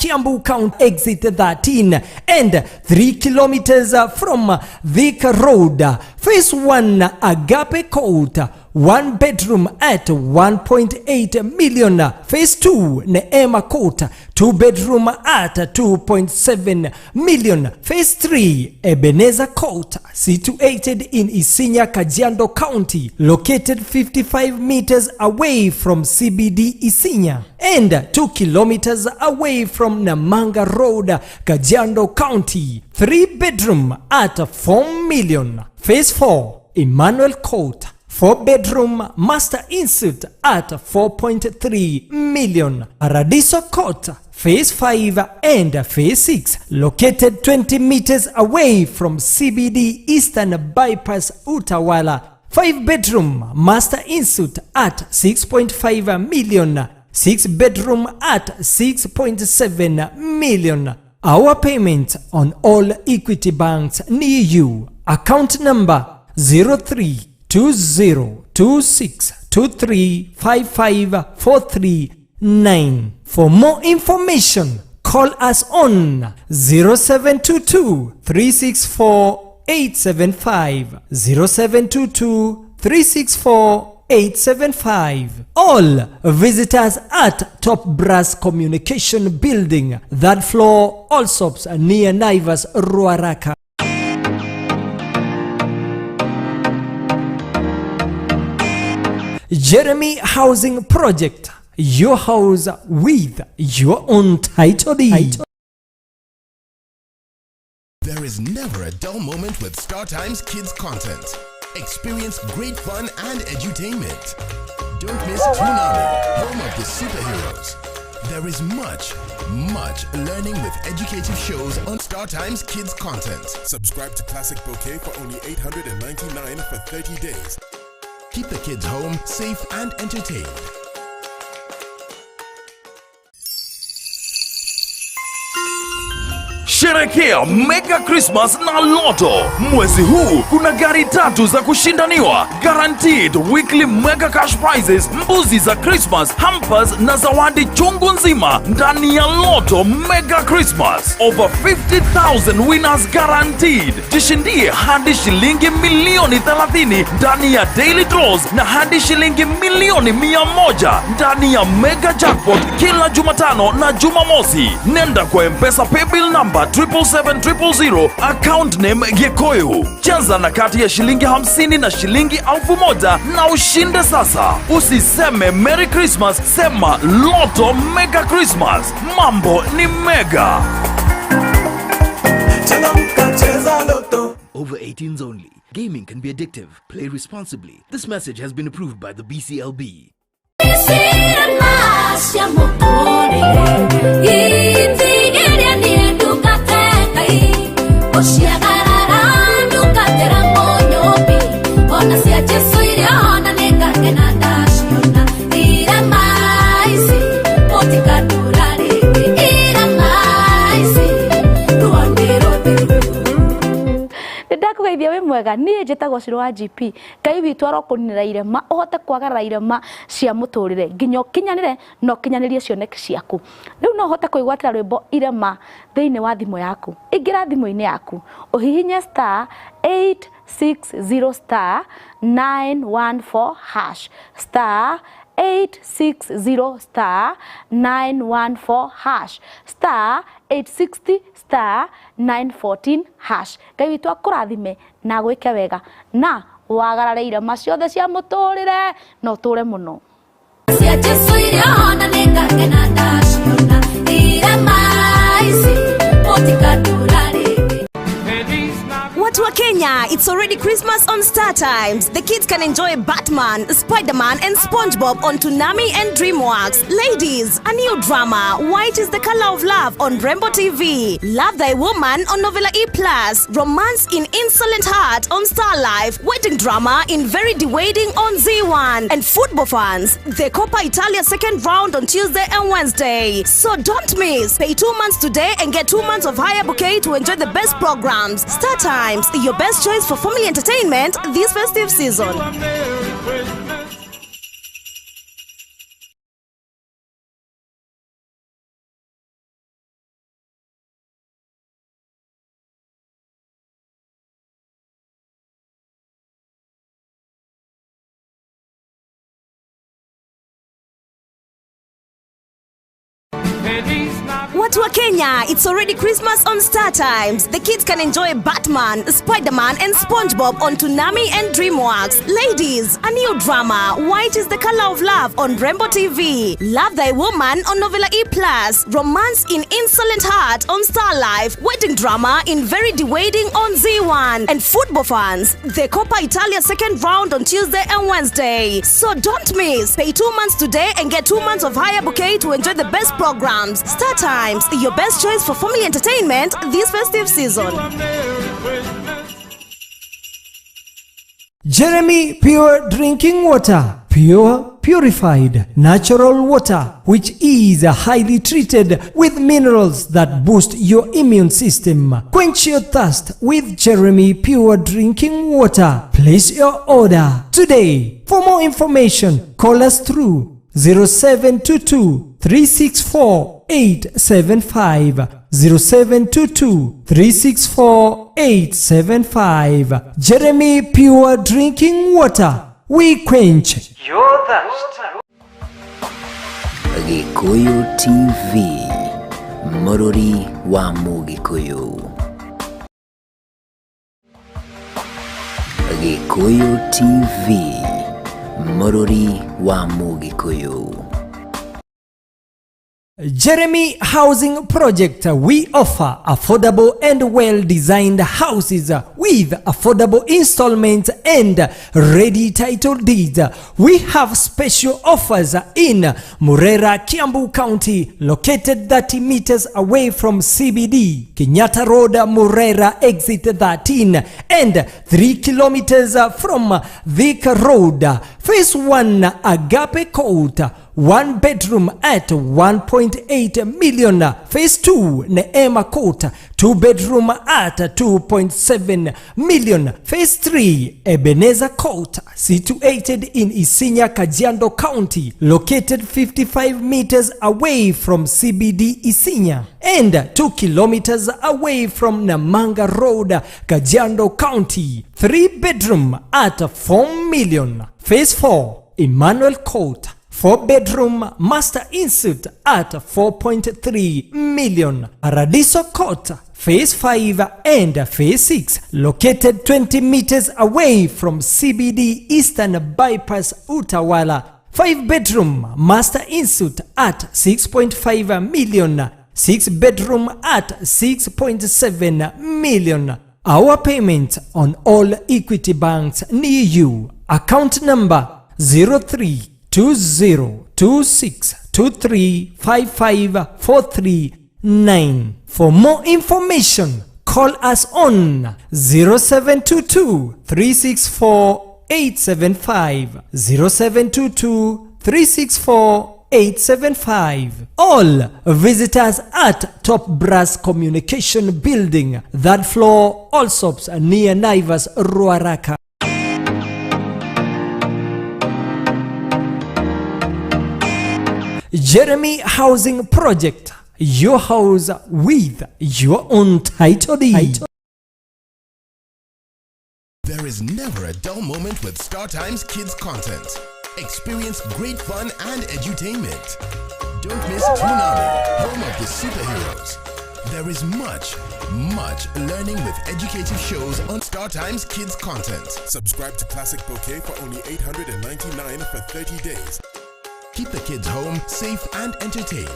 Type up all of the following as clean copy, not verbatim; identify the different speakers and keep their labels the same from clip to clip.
Speaker 1: Kiambu County Exit 13 and 3 kilometers from Thika Road. Phase 1 Agape Court, 1 bedroom at 1.8 million. Phase 2 Neema Court, 2 bedroom at 2.7 million. Phase 3 Ebenezer Court, situated in Isinya, Kajiado County, located 55 meters away from CBD Isinya and 2 kilometers away from Namanga Road, Kajiado County. 3 bedroom at 4 million. Phase 4 Emmanuel Court, 4 bedroom master ensuite at 4.3 million. Paradiso Court, Phase 5 and Phase 6, located 20 meters away from CBD Eastern Bypass Utawala. 5 bedroom master ensuite at 6.5 million. 6 bedroom at 6.7 million. Our payment on all Equity banks near you. Account number 032026235543. For more information, call us on 0722 364 875, 0722 364 875. All visitors at Top Brass Communication Building, third floor, Allsops near Naivas, Ruaraka. Jeremy Housing Project, your house with your own title deed.
Speaker 2: There is never a dull moment with StarTimes Kids content. Experience great fun and edutainment. Don't miss Toonami, home of the superheroes. There is much, much learning with educative shows on StarTimes Kids content.
Speaker 3: Subscribe to Classic Bouquet for only 899 for 30 days.
Speaker 2: Keep the kids home, safe and entertained.
Speaker 4: Sherekea Mega Christmas na Lotto. Mwezi huu kuna gari tatu za kushindaniwa, guaranteed weekly mega cash prizes, mbuzi za Christmas, hampers na zawadi chungu nzima ndani ya Lotto Mega Christmas. Over 50,000 winners guaranteed. Jishindie hadi shilingi milioni 30 ndani ya daily draws na hadi shilingi milioni 100 ndani ya mega jackpot kila Jumatano na Jumamosi. Nenda kwa M-Pesa paybill number 777,000, account name Gikuyu. Cheza na kati ya shilingi 50 na shilingi 1,000 na ushinde sasa. Usiseme Merry Christmas, sema Lotto Mega Christmas. Mambo ni mega.
Speaker 5: Changamka, cheza Lotto.
Speaker 6: Over 18s only. Gaming can be addictive. Play responsibly. This message has been approved by the BCLB.
Speaker 7: Cia mũtũrĩre itigĩrĩa niĩ ndungate Ngai ũciagarara ndungatĩra mũnyũmbi ona cia Jesũ iria ona nĩngakena ndaciona irema ici mũtikandũra rĩngĩ irema ici ruo nĩ rũthiru.
Speaker 8: Nĩ ndakũgeithia, wĩ mwega? Niĩ njĩtagwo Ciro wa GP. Ngai witũ arokũninĩra irema ũhote kwagarara irema cia mũtũrĩre nginya ũkinyanĩre na ũkinyanĩrie cioneki ciaku. Rĩu no ũhote kwĩgwatĩra rwĩmbo irema thĩinĩ wa thimũ yaku. Ingĩra thimũ-inĩ yaku, ũhihinye *860 *914 hash, *860 *914 hash, *860 *914 hash. Ngai witũ akũrathime na gwĩke wega na wagarare irema ciothe cia mũtũrĩre na ũtũre mũno.
Speaker 7: Cia Jesũ iria ona nĩngakena ndaciona irema ici mũtikandũra rĩngĩ.
Speaker 9: Watu wa Kenya, it's already Christmas on Star Times. The kids can enjoy Batman, Spider-Man and SpongeBob on Toonami and DreamWorks. Ladies, a new drama, White is the Color of Love on Rainbow TV. Love Thy Woman on Novella E+. Romance in Insolent Heart on Star Life. Wedding drama in Very the Wedding on Z1. And football fans, the Coppa Italia second round on Tuesday and Wednesday. So don't miss. Pay 2 months today and get 2 months of higher bouquet to enjoy the best programs. Star Times, your best choice for family entertainment this festive season.
Speaker 5: Merry Christmas.
Speaker 9: Watu wa Kenya, it's already Christmas on Star Times. The kids can enjoy Batman, Spider-Man and SpongeBob on Toonami and DreamWorks. Ladies, a new drama, White is the Color of Love on Rainbow TV. Love Thy Woman on Novella E+. Romance in Insolent Heart on Star Life. Wedding drama in Very Wedding on Z1. And football fans, the Coppa Italia second round on Tuesday and Wednesday. So don't miss. Pay 2 months today and get 2 months of higher bouquet to enjoy the best programs. Star Times, your best choice for family entertainment this festive season.
Speaker 1: Jeremy Pure Drinking Water. Pure, purified, natural water, which is highly treated with minerals that boost your immune system. Quench your thirst with Jeremy Pure Drinking Water. Place your order today. For more information, call us through 0722 364 875, 0722 364 875. Jeremy Pure Drinking Water. We quench your thirst.
Speaker 6: Gikuyu TV, Mũrũri wa Mũgĩkũyũ. Gikuyu TV, Mũrũri wa Mũgĩkũyũ.
Speaker 1: Jeremy Housing Project. We offer affordable and well designed houses with affordable installments and ready title deeds. We have special offers in Murera, Kiambu County, located 30 meters away from CBD, Kenyatta Road, Murera, exit 13, and 3 kilometers from Thika Road. Phase 1, Agape Court, one bedroom at 1.8 million. Phase 2, Neema Court, two bedroom at 2.7 million. Phase 3, Ebenezer Court, situated in Isinya, Kajiado County, located 55 meters away from CBD Isinya and 2 kilometers away from Namanga Road, Kajiado County. 3 bedroom at 4 million. Phase 4, Emmanuel Court, 4 bedroom master ensuite at 4.3 million. Paradiso Court, Phase 5 and Phase 6, located 20 meters away from CBD Eastern Bypass Utawala. 5 bedroom master ensuite at 6.5 million. 6 bedroom at 6.7 million. Our payment on all Equity banks near you. Account number 032026235543. For more information, call us on 0722 364 875, 0722 364 875. All visitors at Top Brass Communication Building, third floor, Allsops, near Naivas, Ruaraka. Jeremy Housing Project, your house with your own title deed.
Speaker 2: There is never a dull moment with Star Times Kids content. Experience great fun and edutainment. Don't miss Toonami, home of the superheroes. There is much, much learning with educative shows on Star Times Kids content.
Speaker 3: Subscribe to Classic Bouquet for only 899 for 30 days.
Speaker 2: Keep the kids home, safe and entertained.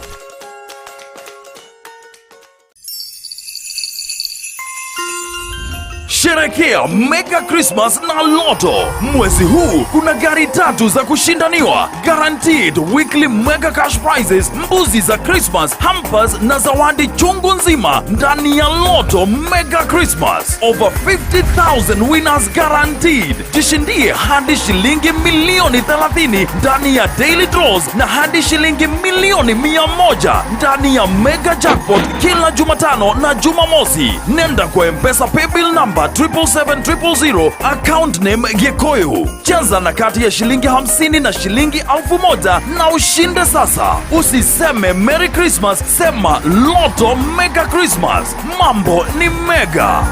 Speaker 4: Sherekea Mega Christmas na Lotto. Mwezi huu kuna gari tatu za kushindaniwa, guaranteed weekly mega cash prizes, mbuzi za Christmas, hampers na zawadi chungu nzima ndani ya Lotto Mega Christmas. Over 50,000 winners guaranteed. Jishindie hadi shilingi milioni 30 ndani ya daily draws na hadi shilingi milioni 100 ndani ya mega jackpot kila Jumatano na Jumamosi. Nenda kwa M-Pesa paybill number 777,000, account name Gikuyu. Cheza na kati ya shilingi 50 na shilingi 1,000 na ushinde sasa. Usiseme Merry Christmas, sema Lotto Mega Christmas. Mambo ni mega.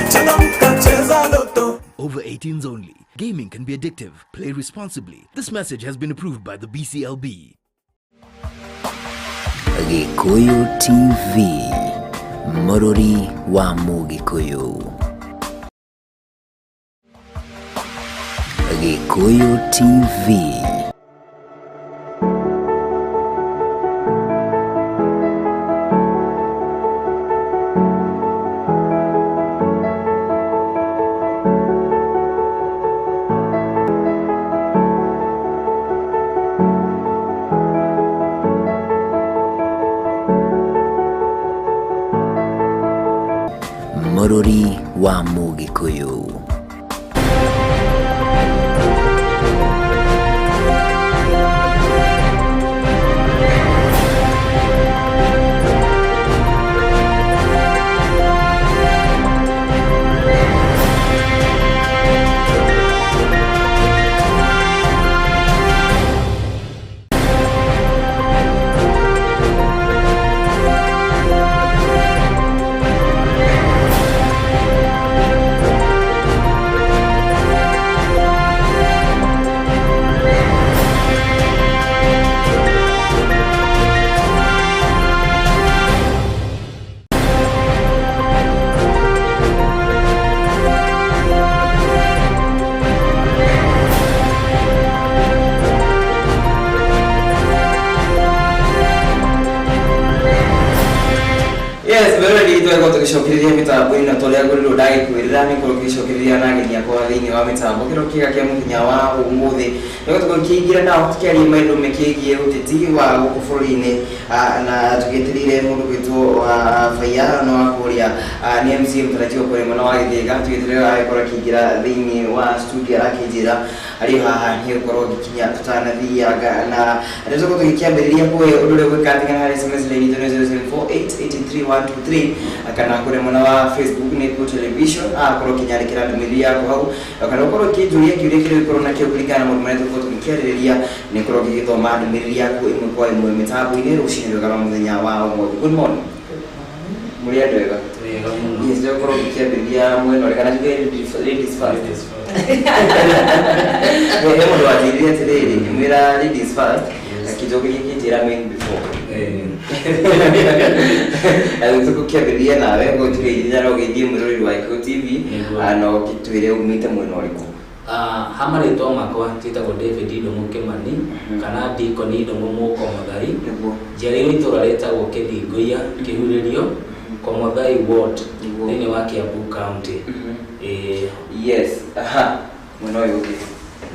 Speaker 5: Changamka, cheza Lotto.
Speaker 6: Over 18s only. Gaming can be addictive. Play responsibly. This message has been approved by the BCLB. Gĩkũyũ TV, mũrũri wa Mũgĩkũyũ. Gĩkũyũ TV. Mũrũri wa Mũgĩkũyũ.
Speaker 10: Yes, mwĩroreri, twakorwo tũgĩcokereria mĩtambo-inĩ ta ũrĩa ngũrĩrwo ndagĩkwĩrĩra, nĩ ngorwo ngĩcokereria na ageni akwa thĩinĩ wa mĩtambo kĩro kĩega kĩa mũthenya wa ũmũthĩ, nĩguo tũkorwo kĩingĩra nao tũkĩaria maũndũ mekĩgiĩ ũteti wa gũkũ bũrũri-inĩ. Na tũgĩetereire mũndũ gwĩtwo Baiya no wa kũrĩa nĩ MCA mũtarajiwa kũrĩa mwena wa Gĩthĩga, tũgĩetereire agĩkorwo akĩingĩra thĩinĩ wa studio, arakĩnjĩra arĩ o haha nĩ gũkorwo ngĩkinya. Tũtanathianga na nĩ tũkorwo tũgĩkĩambĩrĩria kũhe ũndũ ũrĩa gwĩka atĩ kana harĩ SMS line itũ nĩ 0748833123, kana kũrĩa mwena wa Facebook nĩ Good Television, akorwo ũkĩnyandĩkĩra ndũmĩrĩri yaku hau, kana ũkorwo ũkĩnjũria kĩũria kĩrĩa ũngĩkorwo nakĩo kũringana na maũndũ marĩa tũkorwo tũgĩkĩarĩrĩria. Nĩ ngorwo ngĩgĩthoma ndũmĩrĩri yaku ĩmwe kwa ĩmwe mĩtambo-inĩ rũcinĩ rwega rwa mũthenya wa ũmũthĩ. Good morning, mũrĩ andũ ega? Yes, nĩgũkorwo ngĩkĩambĩrĩria mwena ũrĩa, kana njuge ladies first? He mũndũ wanjĩrire atĩrĩrĩ, ngĩmwĩra ladies first, akĩnjokeria akĩnjĩra men before. Na rĩu tũgũkĩambĩrĩria nawe, gũtũgeithia na ũgeithie mwĩroreri wa Gĩkũyũ TV, na ũgĩtwĩre umĩte mwena ũrĩkũ.
Speaker 11: Ha marĩtwa makwa njĩtagwo David Ndũng'ũ Kĩmani, kana Deacon Ndũng'ũ Mũkomothai. Njiarĩirwo itũra rĩtagwo Kĩthingoia, Kĩhurĩrio, Komothai Ward, thĩinĩ wa Kiambu County. Ĩĩ.
Speaker 10: Yes, aha, mwena ũyũ ũngĩ.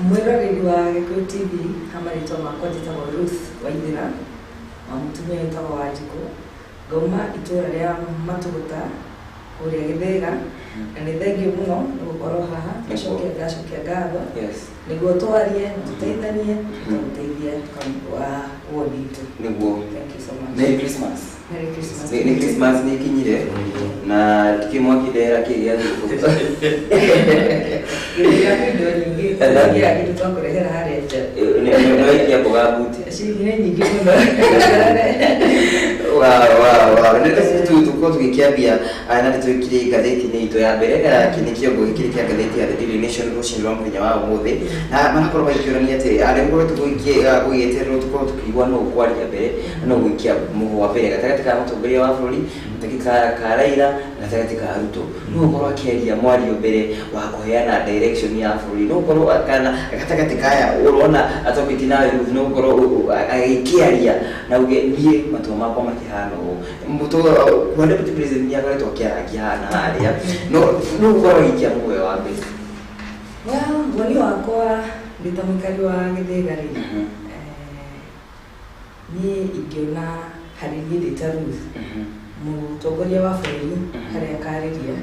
Speaker 12: Mwĩroreri wa Gĩkũyũ TV, ha marĩtwa makwa njĩtagwo Ruth Waithĩra wa mũtumia wĩtagwo Wanjikũ, ngauma itũra rĩa Matũgũta kũrĩa Gĩthĩga, na nĩ thengiũ mũno nĩ gũkorwo haha. Ngacokia ngatho nĩguo twarie, tũteithanie, tũteithie wa ward itũ. Thank you so much.
Speaker 10: Merry Christmas.
Speaker 12: Merry Christmas.
Speaker 10: Nĩ Christmas nĩ ikinyire na tikĩ mwaki ndera kĩ gĩa thigũkũ.
Speaker 12: Gĩthĩga kwĩ indo nyingĩ gĩa kĩndũ twakũrehera harĩa nja.
Speaker 10: Nĩ waikia mboga buti.
Speaker 12: Ciringi nĩ nyingĩ mũno.
Speaker 10: Wow. Nĩ tũkorwo tũgĩkĩambia na nĩ twĩkire ngathĩti-inĩ itũ ya mbere, nĩ kĩongo gĩkĩrĩ kĩa ngathĩti ya The Daily Nation rũcinĩ rwa mũthenya wa ũmũthĩ, na marakorwo magĩkĩũrania atĩ arĩa gũkoretwo gũgĩetererwo tũkorwo tũkĩigua no ũkwaria mbere, no gũikia mũhwa mbere gatagatĩ ka mũtongoria wa bũrũri, gatagatĩ ka Raila na gatagatĩ ka Ruto, no ũkorwo akĩaria mwario mbere wa kũheana direction ya bũrũri, no ũkorwo kana gatagatĩ kaya ũrona atokĩtie nawe Ruth, no ũkorwo agĩkĩaria na uge niĩ matua makwa makĩhana ũũ. Kwa deputy president nĩ akoretwo akĩarangia haha na harĩa, no ũkorwo agĩikia mũhwe wa mbere.
Speaker 12: Well, woni wakwa ndĩ ta mũikari wa Gĩthĩga rĩ, niĩ ingĩona harĩ niĩ ndĩ ta Ruth, mũtongoria wa bũrũri harĩa akarĩria,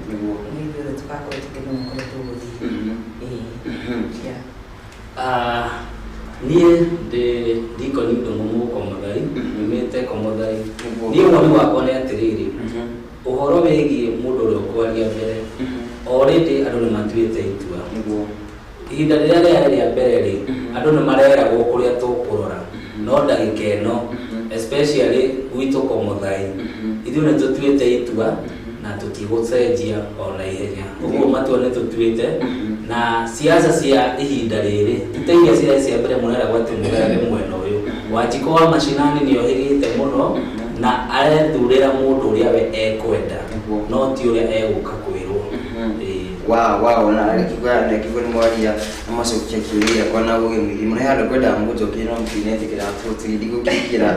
Speaker 12: nĩ ithuothe tũgakorwo tũkĩmenya kũrĩa tũgũthiĩ. Ĩĩ. Yeah.
Speaker 11: Niĩ ndĩ Deacon Ndũng'ũ Mũkomothai, nyumĩte Komothai. Niĩ woni wakwa nĩ atĩrĩrĩ, ũhoro wĩgiĩ mũndũ ũrĩa ũkwaria mbere, already andũ nĩ matuĩte itua. Ihinda rĩrĩa rĩarĩ rĩa mbere rĩ, andũ nĩ mareragwo kũrĩa tũkũrora, no ndagĩka ĩno, especially gwitũ Komothai, ithuĩ nĩ tũtuĩte itua na tũtigũcenjia ona ihenya. Ũguo matua nĩ tũtuĩte, na siasa cia ihinda rĩrĩ ti ta iria ciarĩ cia mbere mũreragwo atĩ mũgerage mwena ũyũ. Wanjikũ wa macinani nĩ ohĩgĩte mũno. Na arethurĩra mũndũ ũrĩa we ekwenda, no ti ũrĩa egũka kwĩrwo.
Speaker 10: Wow, wow, na kigwa na kigwa ni mwaria na macokia kĩũria gĩakwa na ũgĩ mũingĩ mũno. He handũ ngwendaga mũnjokerie no mũtinetĩkĩra tũtigũkĩkĩra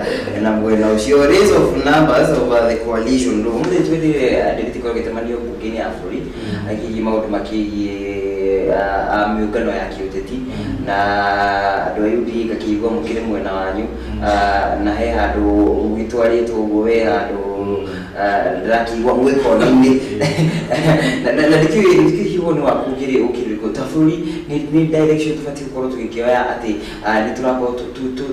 Speaker 10: na mwena ũcio. Race of numbers over the coalition rũ mũthĩ twĩrire ndĩrĩti korwo gĩcemanio mbunge-inĩ ya bũrũri akĩgiĩ maũndũ makĩgiĩ mĩũngano ya kĩũteti na andũ a UDA ngakĩigua mũkĩrĩ mwena wanyu, na he handũ mũgĩtwarĩtwo ũguo we handũ ndĩrakĩigua mwĩ kona-inĩ na ndikĩũĩ hihi woni waku ũkĩrĩ ũkĩrĩkũ ta bũrũri nĩ direction tũbatiĩ gũkorwo tũgĩkĩoya atĩ nĩ tũrakorwo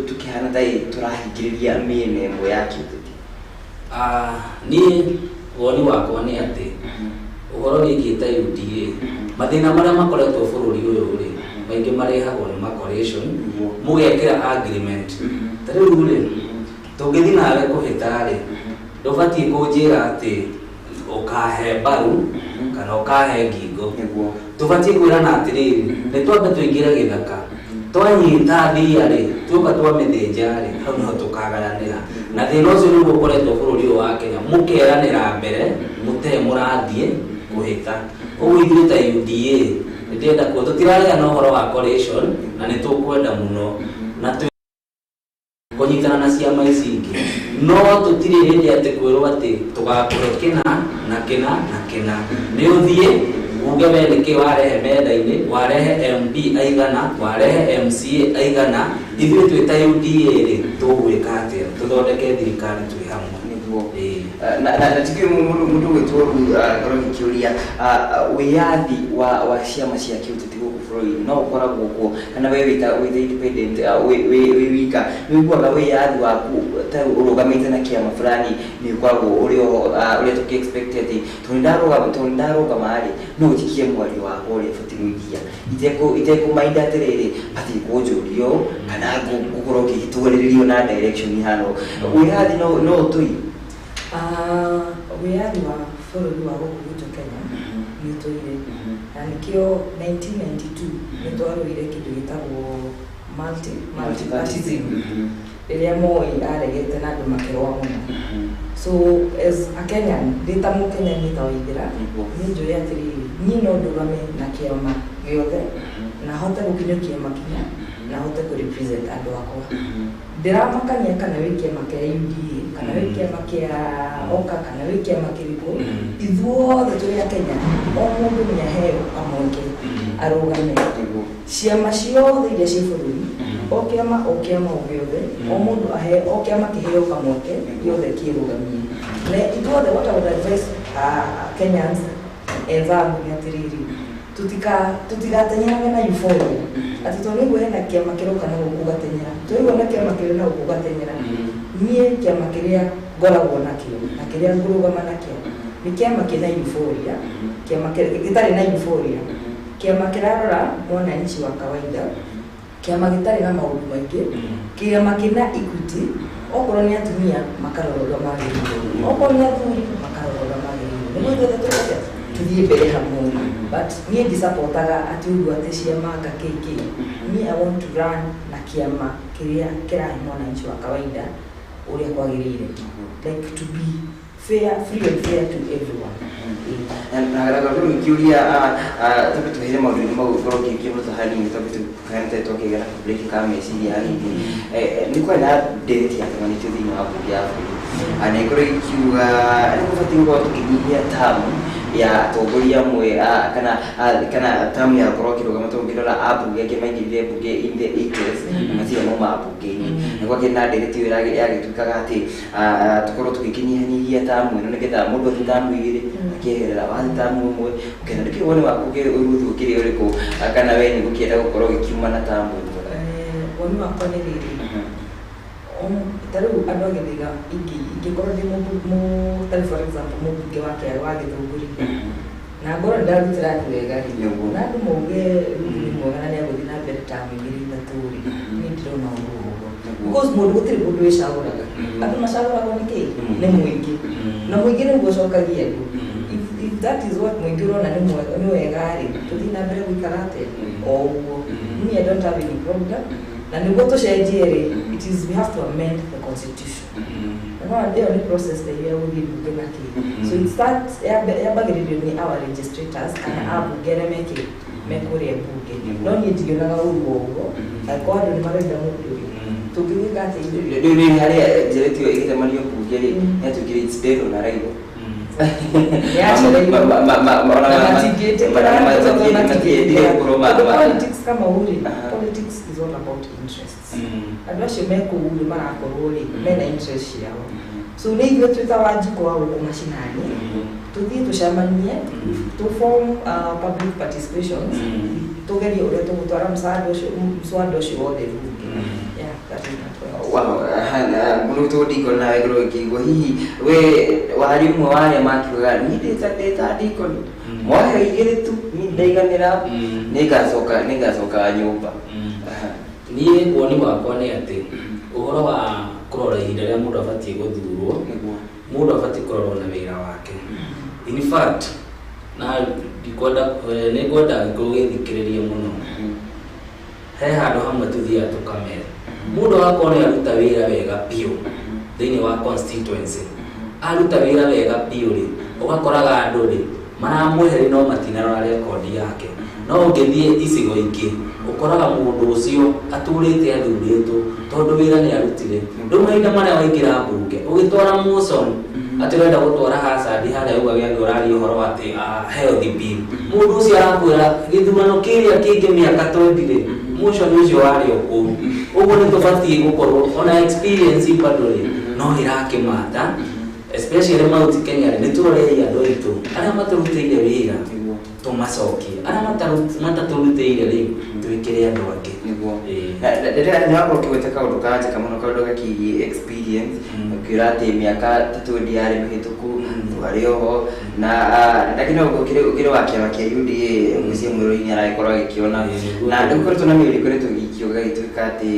Speaker 10: tũkĩhana ta tũrahingĩrĩria mĩena ĩmwe ya kĩũteti?
Speaker 11: Niĩ woni wakwa nĩ atĩ ũhoro wĩgiĩ ta UDA, mathĩna marĩa makoretwo bũrũri ũyũ rĩ, maingĩ marehagwo nĩ macoalition mũgekĩra agreement. Ta rĩu rĩ, tũngĩthiĩ nawe kũhĩta rĩ, ndũbatiĩ kũnjĩra atĩ ũkahe mbaru kana ũkahe ngingo. Tũbatiĩ kwĩrana atĩrĩrĩ, nĩ twambe tũingĩre gĩthaka, twanyita thia rĩ, tuoka twamĩthĩnja rĩ, hau nĩho tũkagayanĩra. Na thĩna ũcio nĩguo ũkoretwo bũrũri ũyũ wa Kenya, mũkeranĩra mbere mũtee mũrathiĩ kũhĩta. Ũguo ithuĩ ta UDA nĩndĩrenda kuo tũtiraregana ũhoro wa coalition na nĩ tũkwenda mũno na kũnyitana na ciama ici ingĩ, no tũtirĩ hĩndĩ atĩ kwĩrwo atĩ tũgakũhe kĩna na kĩna na kĩna. Nĩ ũthiĩ uge we nĩkĩ warehe metha-inĩ, warehe MP aigana, warehe MCA aigana, ithuĩ twĩ ta UDA rĩ, tũgwĩka atĩa tũthondeke thirikari twĩ hamwe.
Speaker 10: Nĩguo. Na tikĩ mũndũ gwĩtwo korwo ngĩkĩũria wĩyathi wa ciama cia kĩũteti gũkũ bũrũri-inĩ no ũkoragwo kuo kana we wĩta independent, wĩ wika nĩ ũiguaga wĩyathi waku ta ũrũgamĩte na kĩama fulani nĩ ũkoragwo ũrĩ oho, ũrĩa tũkĩ expect atĩ tondũ ndarũgama rĩ, no njikie mwario wakwa ũrĩa batiĩ gũikia itekũmainda atĩrĩrĩ batiĩ kũnjũrio kana ngũkorwo ngĩtwarĩrĩrio na direction ihana ũũ. Wĩyathi no ũtũire?
Speaker 12: Wĩyathi wa bũrũri wa gũkũ gwitũ Kenya nĩ ũtũire, na nĩkĩo 1992 nĩ twarũire kĩndũ gĩtagwo multipartyism rĩrĩa Moi aregete na andũ makĩrũa mũno. So as a Kenyan, ndĩ ta mũkenya niĩ ta Waithĩra, niĩ njũĩ atĩrĩrĩ, niĩ no ndũgame na kĩama gĩothe na hote gũkinyũkia makinya na hote kũ represent andũ akwa. Ndĩramakania kana wĩ kĩama kĩa UDA kana wĩ kĩama kĩa OKA kana wĩ kĩama kĩrĩkũ, ithuothe tũrĩ a Kenya, o mũndũ nĩ aheo kamweke arũgame. Ciama ciothe iria ciĩ bũrũri, o kĩama o kĩama o gĩothe, o mũndũ ahe o kĩama kĩheo kamweke gĩothe kĩrũgamie. Na ithuothe, what I would advise Kenyans enzangu nĩ atĩrĩrĩ, tutigateng'erage na euphoria atĩ tondũ nĩguo hena kĩama kĩroka na gũkũ ũgateng'era, tũigua na kĩama kĩrĩ na gũkũ ũgateng'era. Niĩ kĩama kĩrĩa ngoragwo nakĩo na kĩrĩa ngũrũgama nakĩo nĩ kĩama kĩna euphoria, kĩama gĩtarĩ na euphoria, kĩama kĩrarora mwananchi wa kawaida, kĩama gĩtarĩ na maũndũ maingĩ, kĩama kĩna equity. Okorwo nĩ atumia makarora ũrĩa magĩrĩirwo, okorwo nĩ athuri makarora ũrĩa magĩrĩirwo, nĩguo ithuothe tũreke tũthiĩ mbere hamwe. But niĩ ndisapotaga atĩ ũguo atĩ ciama anga kĩkĩ. Niĩ I want to run na kĩama kĩrĩa kĩrahe mwananchi wa kawaida ũrĩa kwagĩrĩire, like to be fair, free and fair to everyone.
Speaker 10: Na gakorwo ngĩkĩũria tondũ tũhĩre maũndũ-inĩ mau ngorwo ngĩkia mũtũ hanini tondũ tũhana twakĩgĩa na break ka meciria hanini. Nĩ kwarĩ na ndereti yatabanĩtio thĩinĩ wa mbunge ya bũrũri na ĩkorwo ĩkiuga nĩ gũbatiĩ gũkorwo tũkĩnyihia tamu ya atongoria amwe kana tamu ya gũkorwo akĩrũgama, tondũ ũngĩrora ambunge angĩ maingĩrire mbunge in the 80s na matirĩ mauma mbunge-inĩ. Na gwakĩrĩ na ndereti ĩyo yagĩtuĩkaga atĩ tũkorwo tũgĩkĩnyihanyihia tamu ĩno nĩgetha mũndũ athiĩ tamu igĩrĩ akĩeherera, wathiĩ tamu ĩmwe ũkĩenda. Ndĩkĩũĩ woni waku Ruth ũkĩrĩ ũrĩkũ, kana we nĩ gũkĩenda gũkorwo gĩkiuma na tamu ĩmwe?
Speaker 12: Woni wakwa nĩ rĩrĩ, ta rĩu andũ a Gĩthĩga ingĩkorwo ndĩ tarĩ for example mũmbunge wa kĩarĩ wa Gĩthũngũri na ngorwo nĩ ndarutĩra andũ wega rĩ, na andũ mauge Ruth nĩ mwega na nĩegũthiĩ na mbere tamu igĩrĩ ithatũ rĩ, niĩ ndirona ũndũ ũguo, because mũndũ gũtirĩ mũndũ wĩcagũraga. Andũ macagũragwo nĩ kĩ? Nĩ mũingĩ, na mũingĩ nĩguo ũcokagia andũ. If that is what mũingĩ ũrona nĩ mwega nĩ wega rĩ, tũthiĩ na mbere gũikara atĩa o ũguo. Me, I don't have any problem. Na nĩguo tũcenjie rĩ, it is we have to amend the constitution. Na no ĩyo nĩ process ta iria gũthiĩ mbunge na kĩ. So it starts yambagĩrĩrio nĩ our registrators kana ambunge arĩa mekĩ mekũrĩa mbunge. No niĩ ndionaga ũru o ũguo, angĩkorwo andũ nĩ marenda mũndũ rĩ, tũngĩgĩka atĩa ithuĩ?
Speaker 10: Rĩu rĩ harĩa njeretio ĩgĩcemanio mbunge rĩ, nĩyatuĩkire it's dead on arrival.
Speaker 12: Nĩyacereirwo. Na matingĩtĩkĩra,
Speaker 10: Matiendire gũkorwo
Speaker 12: Tondũ politics kama ũrĩ, politics is all about interests. Andũ acio me kũu rĩ marakorwo rĩ mena interest ciao, so nĩ ithuĩ twĩ ta Wanjikũ wa gũkũ macinani tũthiĩ tũcemanie, tũ form public participations, tũgerie ũrĩa tũgũtwara mswada ũcio wothe bunge. Yeah, that is my point.
Speaker 10: Wow, mũno tũ ndikoni nawe ngorwo ngĩigua hihi we warĩ ũmwe wa arĩa makiugaga niĩ ndĩ ta ndikoni mwaheo igĩrĩ tu niĩ ndaiganĩra, nĩngacoka nyũmba.
Speaker 11: Niĩ woni wakwa nĩ atĩ ũhoro wa kũrora ihinda rĩrĩa mũndũ abatiĩ gũthurwo, mũndũ abatiĩ kũrorwo na wĩra wake. In fact, na ndikwenda nĩ ngwenda Gĩkũyũ gĩthikĩrĩrie mũno. He handũ hamwe tũthiaga tũkamera mũndũ agakorwo nĩ aruta wĩra wega biũ thĩinĩ wa constituency, aruta wĩra wega biũ rĩ, ũgakoraga andũ rĩ maramweheria no matinarora rekondi yake. No ũngĩthiĩ icigo ingĩ ũkoraga mũndũ ũcio atũrĩte athurĩtwo tondũ wĩra nĩ arutire. Rĩu mahinda marĩa waingĩra mbunge ũgĩtwara motion atĩ ũrenda gũtwara Hansard harĩa uga gĩathĩ ũraria ũhoro wa atĩ health bill, mũndũ ũcio arakwĩra gĩthurano kĩrĩa kĩngĩ mĩaka 20 rĩ, motion ũcio warĩ o kũu. Ũguo nĩ tũbatiĩ gũkorwo ona experience bado rĩ no ĩrakĩmata, especially Mount Kenya rĩ, nĩ tũrorei andũ aitũ arĩa matũrutĩire wĩra tũmacokie, arĩa matatũrutĩire rĩ twĩkĩre andũ angĩ.
Speaker 10: Nĩguo nĩwakorwo ũkĩgweta kaũndũ karanjĩka mũno, kaũndũ gakĩgiĩ experience, ũkiuga atĩ mĩaka ta 20 yarĩ mĩhĩtũku twarĩ oho na lakini ũkĩrĩ wa kĩama kĩa UDA, ngwĩciria mwĩrĩ-inĩ aragĩkorwo agĩkĩona na nĩ gũkoretwo na mĩario ĩkoretwo ĩgĩkiuga gĩtuĩka atĩ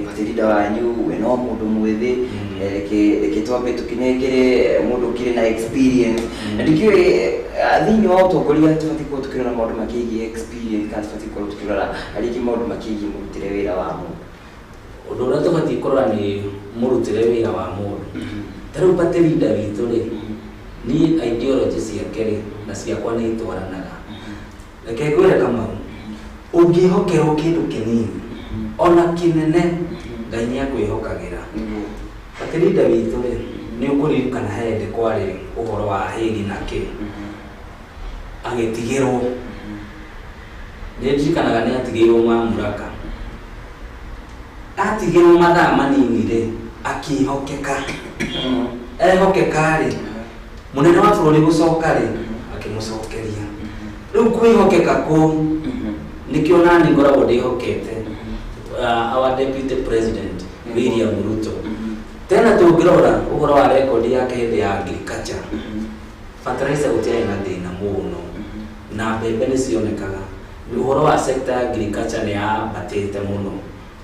Speaker 10: party leader wanyu we no mũndũ mwĩthĩ, reke twambe tũkĩnengere mũndũ ũkĩrĩ na experience. Na ndikĩũĩ thĩinĩ wa ũtongoria tũbatiĩ gũkorwo tũkĩrora maũndũ makĩgiĩ experience kana tũbatiĩ gũkorwo tũkĩrora arĩngĩ maũndũ makĩgiĩ mũrutĩre wĩra wa mũndũ?
Speaker 11: Ũndũ ũrĩa tũbatiĩ kũrora nĩ mũrutĩre wĩra wa mũndũ. Ta rĩu party leader witũ rĩ, niĩ ideology ciake rĩ na ciakwa nĩ itwaranaga. Reke ngwĩre Kamau, ũngĩhokerwo kĩndũ kĩnini ona kĩnene, Ngai nĩ akwĩhokagĩra. Party leader witũ rĩ, nĩ ũkũririkana he hĩndĩ kwarĩ ũhoro wa hĩgi na kĩ agĩtigĩrwo, nĩ ndirikanaga nĩ atigĩirwo mamuraka, atigĩrwo mathaa manini rĩ akĩhokeka, ehokeka rĩ, mũnene wa bũrũri gũcoka rĩ akĩmũcokeria. Rĩu kwĩhokeka kũu nĩkĩo nani ngoragwo ndĩhokete our deputy president William Ruto. Tena tũngĩrora ũhoro wa rekondi yake hĩndĩ ya agriculture, fertilizer gũtiarĩ na thĩna mũno na mbembe nĩ cionekaga. Ũhoro wa sector ya agriculture nĩ yambatĩte mũno.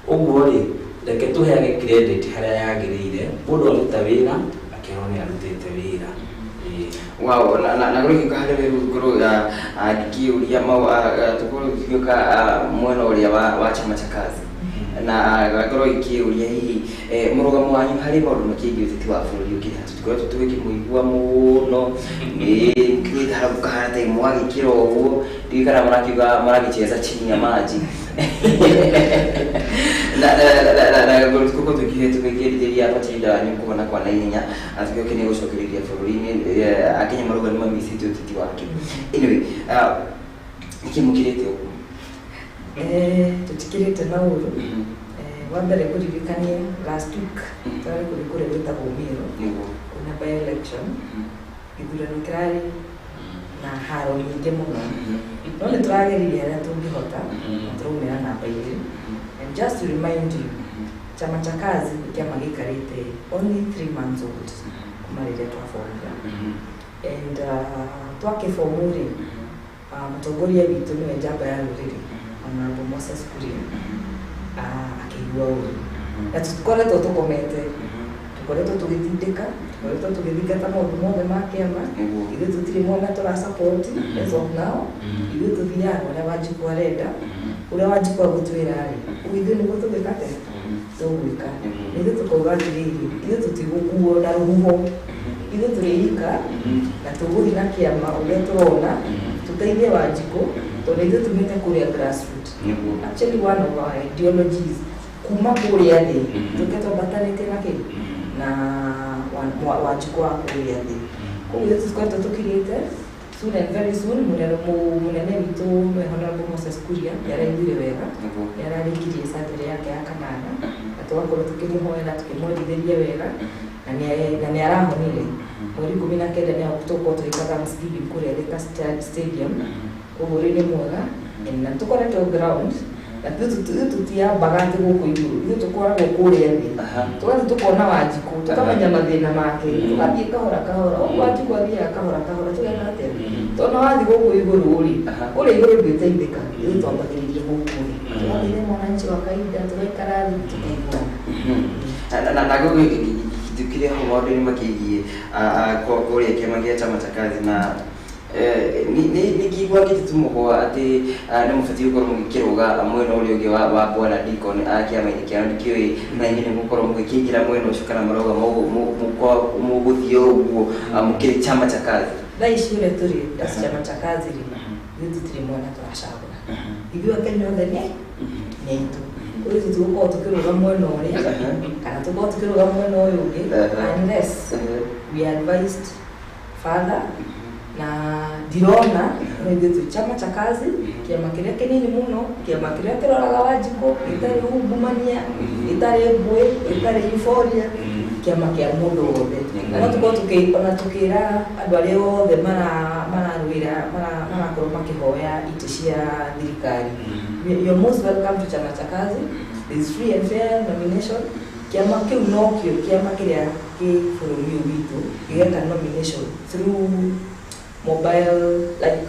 Speaker 11: Ũguo rĩ, reke tũheage credit harĩa yagĩrĩire. Mũndũ aruta wĩra akerwo nĩ arutĩte wĩra.
Speaker 10: Wow, na ngorwo harĩ we ngorwo ngĩkĩũria tũkorwo ngĩũka mwena ũrĩa wa chama cha kazi na ngorwo ngĩkĩũria hihi mũrũgamo wanyu harĩ maũndũ makĩgiĩ ũteti wa bũrũri ũkĩrĩ ha? Tũtikoretwo tũgĩkĩmũigua mũno nĩ kiuĩte harabu kahana ta mwagĩkĩra ũguo, ndiũĩ kana marakiuga maragĩcheza chini ya maji na ngorwo tũkorwo tũgĩkĩrĩria party leader wanyu kũhona kwa naihenya na tũgĩũke nĩ gũcokereria bũrũri-inĩ. Akenya marauga nĩ mamicĩte ũteti wake. Anyway, nĩkĩ mũkĩrĩte ũguo?
Speaker 12: Tũtikĩrĩte na ũru. Wa mbere kũririkanie last week twarĩ kũrĩ kũrĩa gwĩtagwo Meru, kwĩna by election, gĩthurano kĩrarĩ na haro nyingĩ mũno, no nĩ tũrageririe harĩa tũngĩhota na tũraumĩra namba 2. And just to remind you, chama cha kazi nĩ kĩama gĩikarĩte only 3 months old kuma rĩrĩa twabomire. And twakĩbomu rĩ, mũtongoria witũ nĩwe njamba ya rũrĩrĩ Honorable Moses Kuria, akĩigua ũru na tũkoretwo tũkomete, tũkoretwo tũgĩtindĩka, tũkoretwo tũgĩthingata maũndũ mothe ma kĩama. Ithuĩ tũtirĩ mwena tũra support as of now. Ithuĩ tũthiaga ũrĩa Wanjikũ arenda, ũrĩa Wanjikũ agũtwĩra rĩ, ũguo ithuĩ nĩguo tũgwĩka atĩa. Tũgwĩka na ithuĩ tũkauga atĩrĩrĩ, ithuĩ tũtigũkuo na rũhuho, ithuĩ tũrĩ ika na tũgũthiĩ na kĩama ũrĩa tũrona tũteithie Wanjikũ, tondũ ithuĩ tumĩte kũrĩa grassroot. Actually, one of our ideologies kuma kũrĩa thĩ, tũke twambatanĩtie na kĩ na Wanjikũ wa kũrĩa thĩ. Koguo ithuĩ tũkoretwo tũkirĩte. Soon and very soon, mũnene mũnene witũ nĩwe Honorable Moses Kuria nĩaraiguire wega, nĩararĩkirie surgery yake ya kanana, na tũgakorwo tũkĩmũhoera, tũkĩmwendithĩria wega, na nĩarahonire. Mweri 19 nĩ tũgũkorwo tũgĩka Thanksgiving kũrĩa Thika Stadium. Koguo rĩu nĩ mwega na tũkoretwo ground, na ithuĩ tũtiambaga atĩ gũkũ igũrũ, ithuĩ tũkoragwo kũrĩa thĩ, tũgathiĩ tũkona Wanjikũ, tũkamenya mathĩna make, tũgathiĩ kahora kahora ũguo Wanjikũ athiaga kahora kahora. Tũgeka atĩa? Tondũ wathiĩ gũkũ igũrũ rĩ, kũrĩa igũrũ ndwĩteithĩka. Ithuĩ twambagĩrĩria gũkũ thĩ, tũgathiĩ mwananchi wa kawaida, tũgaikara thĩ, tũkaiguana.
Speaker 10: Na gĩtukire ho maũndũ-inĩ makĩgiĩ kũrĩa kĩama gĩa Chama cha Kazi na nĩ ngĩigua ngĩtutumũkwo atĩ nĩ mũbatiĩ gũkorwo mũgĩkĩrũga mwena ũrĩa ũngĩ wa bwana Deacon kĩama-inĩ kĩao. Ndikĩũĩ na inyuĩ nĩ mũgũkorwo mũgĩkĩingĩra mwena ũcio kana marauga mũgũthiĩ o ũguo mũkĩrĩ Chama cha Kazi.
Speaker 12: Thaa ici ũrĩa tũrĩ as Chama cha Kazi rĩ, ithuĩ tũtirĩ mwena tũracagũra, ithuĩ Akenya othe nĩ aitũ. Koguo ithuĩ tũgũkorwo tũkĩrũga mwena ũrĩa kana tũkorwo tũkĩrũga mwena ũyũ ũngĩ unless we are advised further, na ndirona. No ithuĩ twĩ Chama cha Kazi, kĩama kĩrĩa kĩnini mũno, kĩama kĩrĩa kĩroraga Wanjikũ, gĩtarĩ ungumania, gĩtarĩ ngũĩ, gĩtarĩ euphoria, kĩama kĩa mũndũ wothe. No tũkorwo ona tũkĩra andũ arĩa othe mararũĩra, marakorwo makĩhoya itĩ cia thirikari, you're most welcome to Chama cha Kazi. There is free and fair nomination. Kĩama kĩu nokĩo kĩama kĩrĩa kĩ bũrũri ũyũ witũ gĩgeka nomination through mobile, like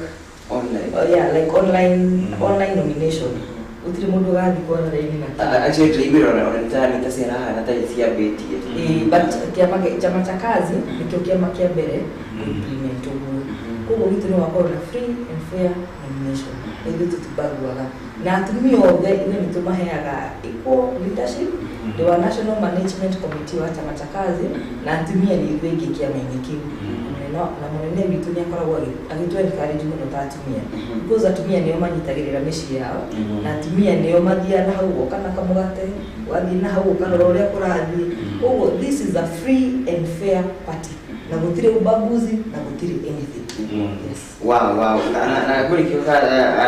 Speaker 10: online.
Speaker 12: Yeah, like online nomination. Gũtirĩ mũndũ ũgathiĩ kwara raini na kĩ.
Speaker 10: Actually, ndĩraiguire ona nĩ ta ciarahana ta ciambĩtie.
Speaker 12: Ĩĩ, but kĩama Chama cha Kazi nĩkĩo kĩama kĩa mbere implement ũguo. Koguo gitũ nĩ wakorwo na free and fair nomination, na ithuĩ tũtibaguaga, na atumia othe ithuĩ nĩ tũmaheaga equal leadership. Ndĩ wa national management committee wa Chama cha Kazi, na atumia nĩ ithuĩ aingĩ kĩama-inĩ kĩu. Na mũnene witũ nĩ akoragwo agĩtũ encourage mũno ta atumia, because atumia nĩo manyitagĩrĩra mĩciĩ yao, na atumia nĩo mathiaga na hau goka na kamũgate, ũgathiĩ na hau ũkarora ũrĩa kũrathiĩ. Koguo this is a free and fair party, na gũtirĩ ubaguzi na gũtirĩ anything. Yes.
Speaker 10: Wow. Na kũrĩ kĩũka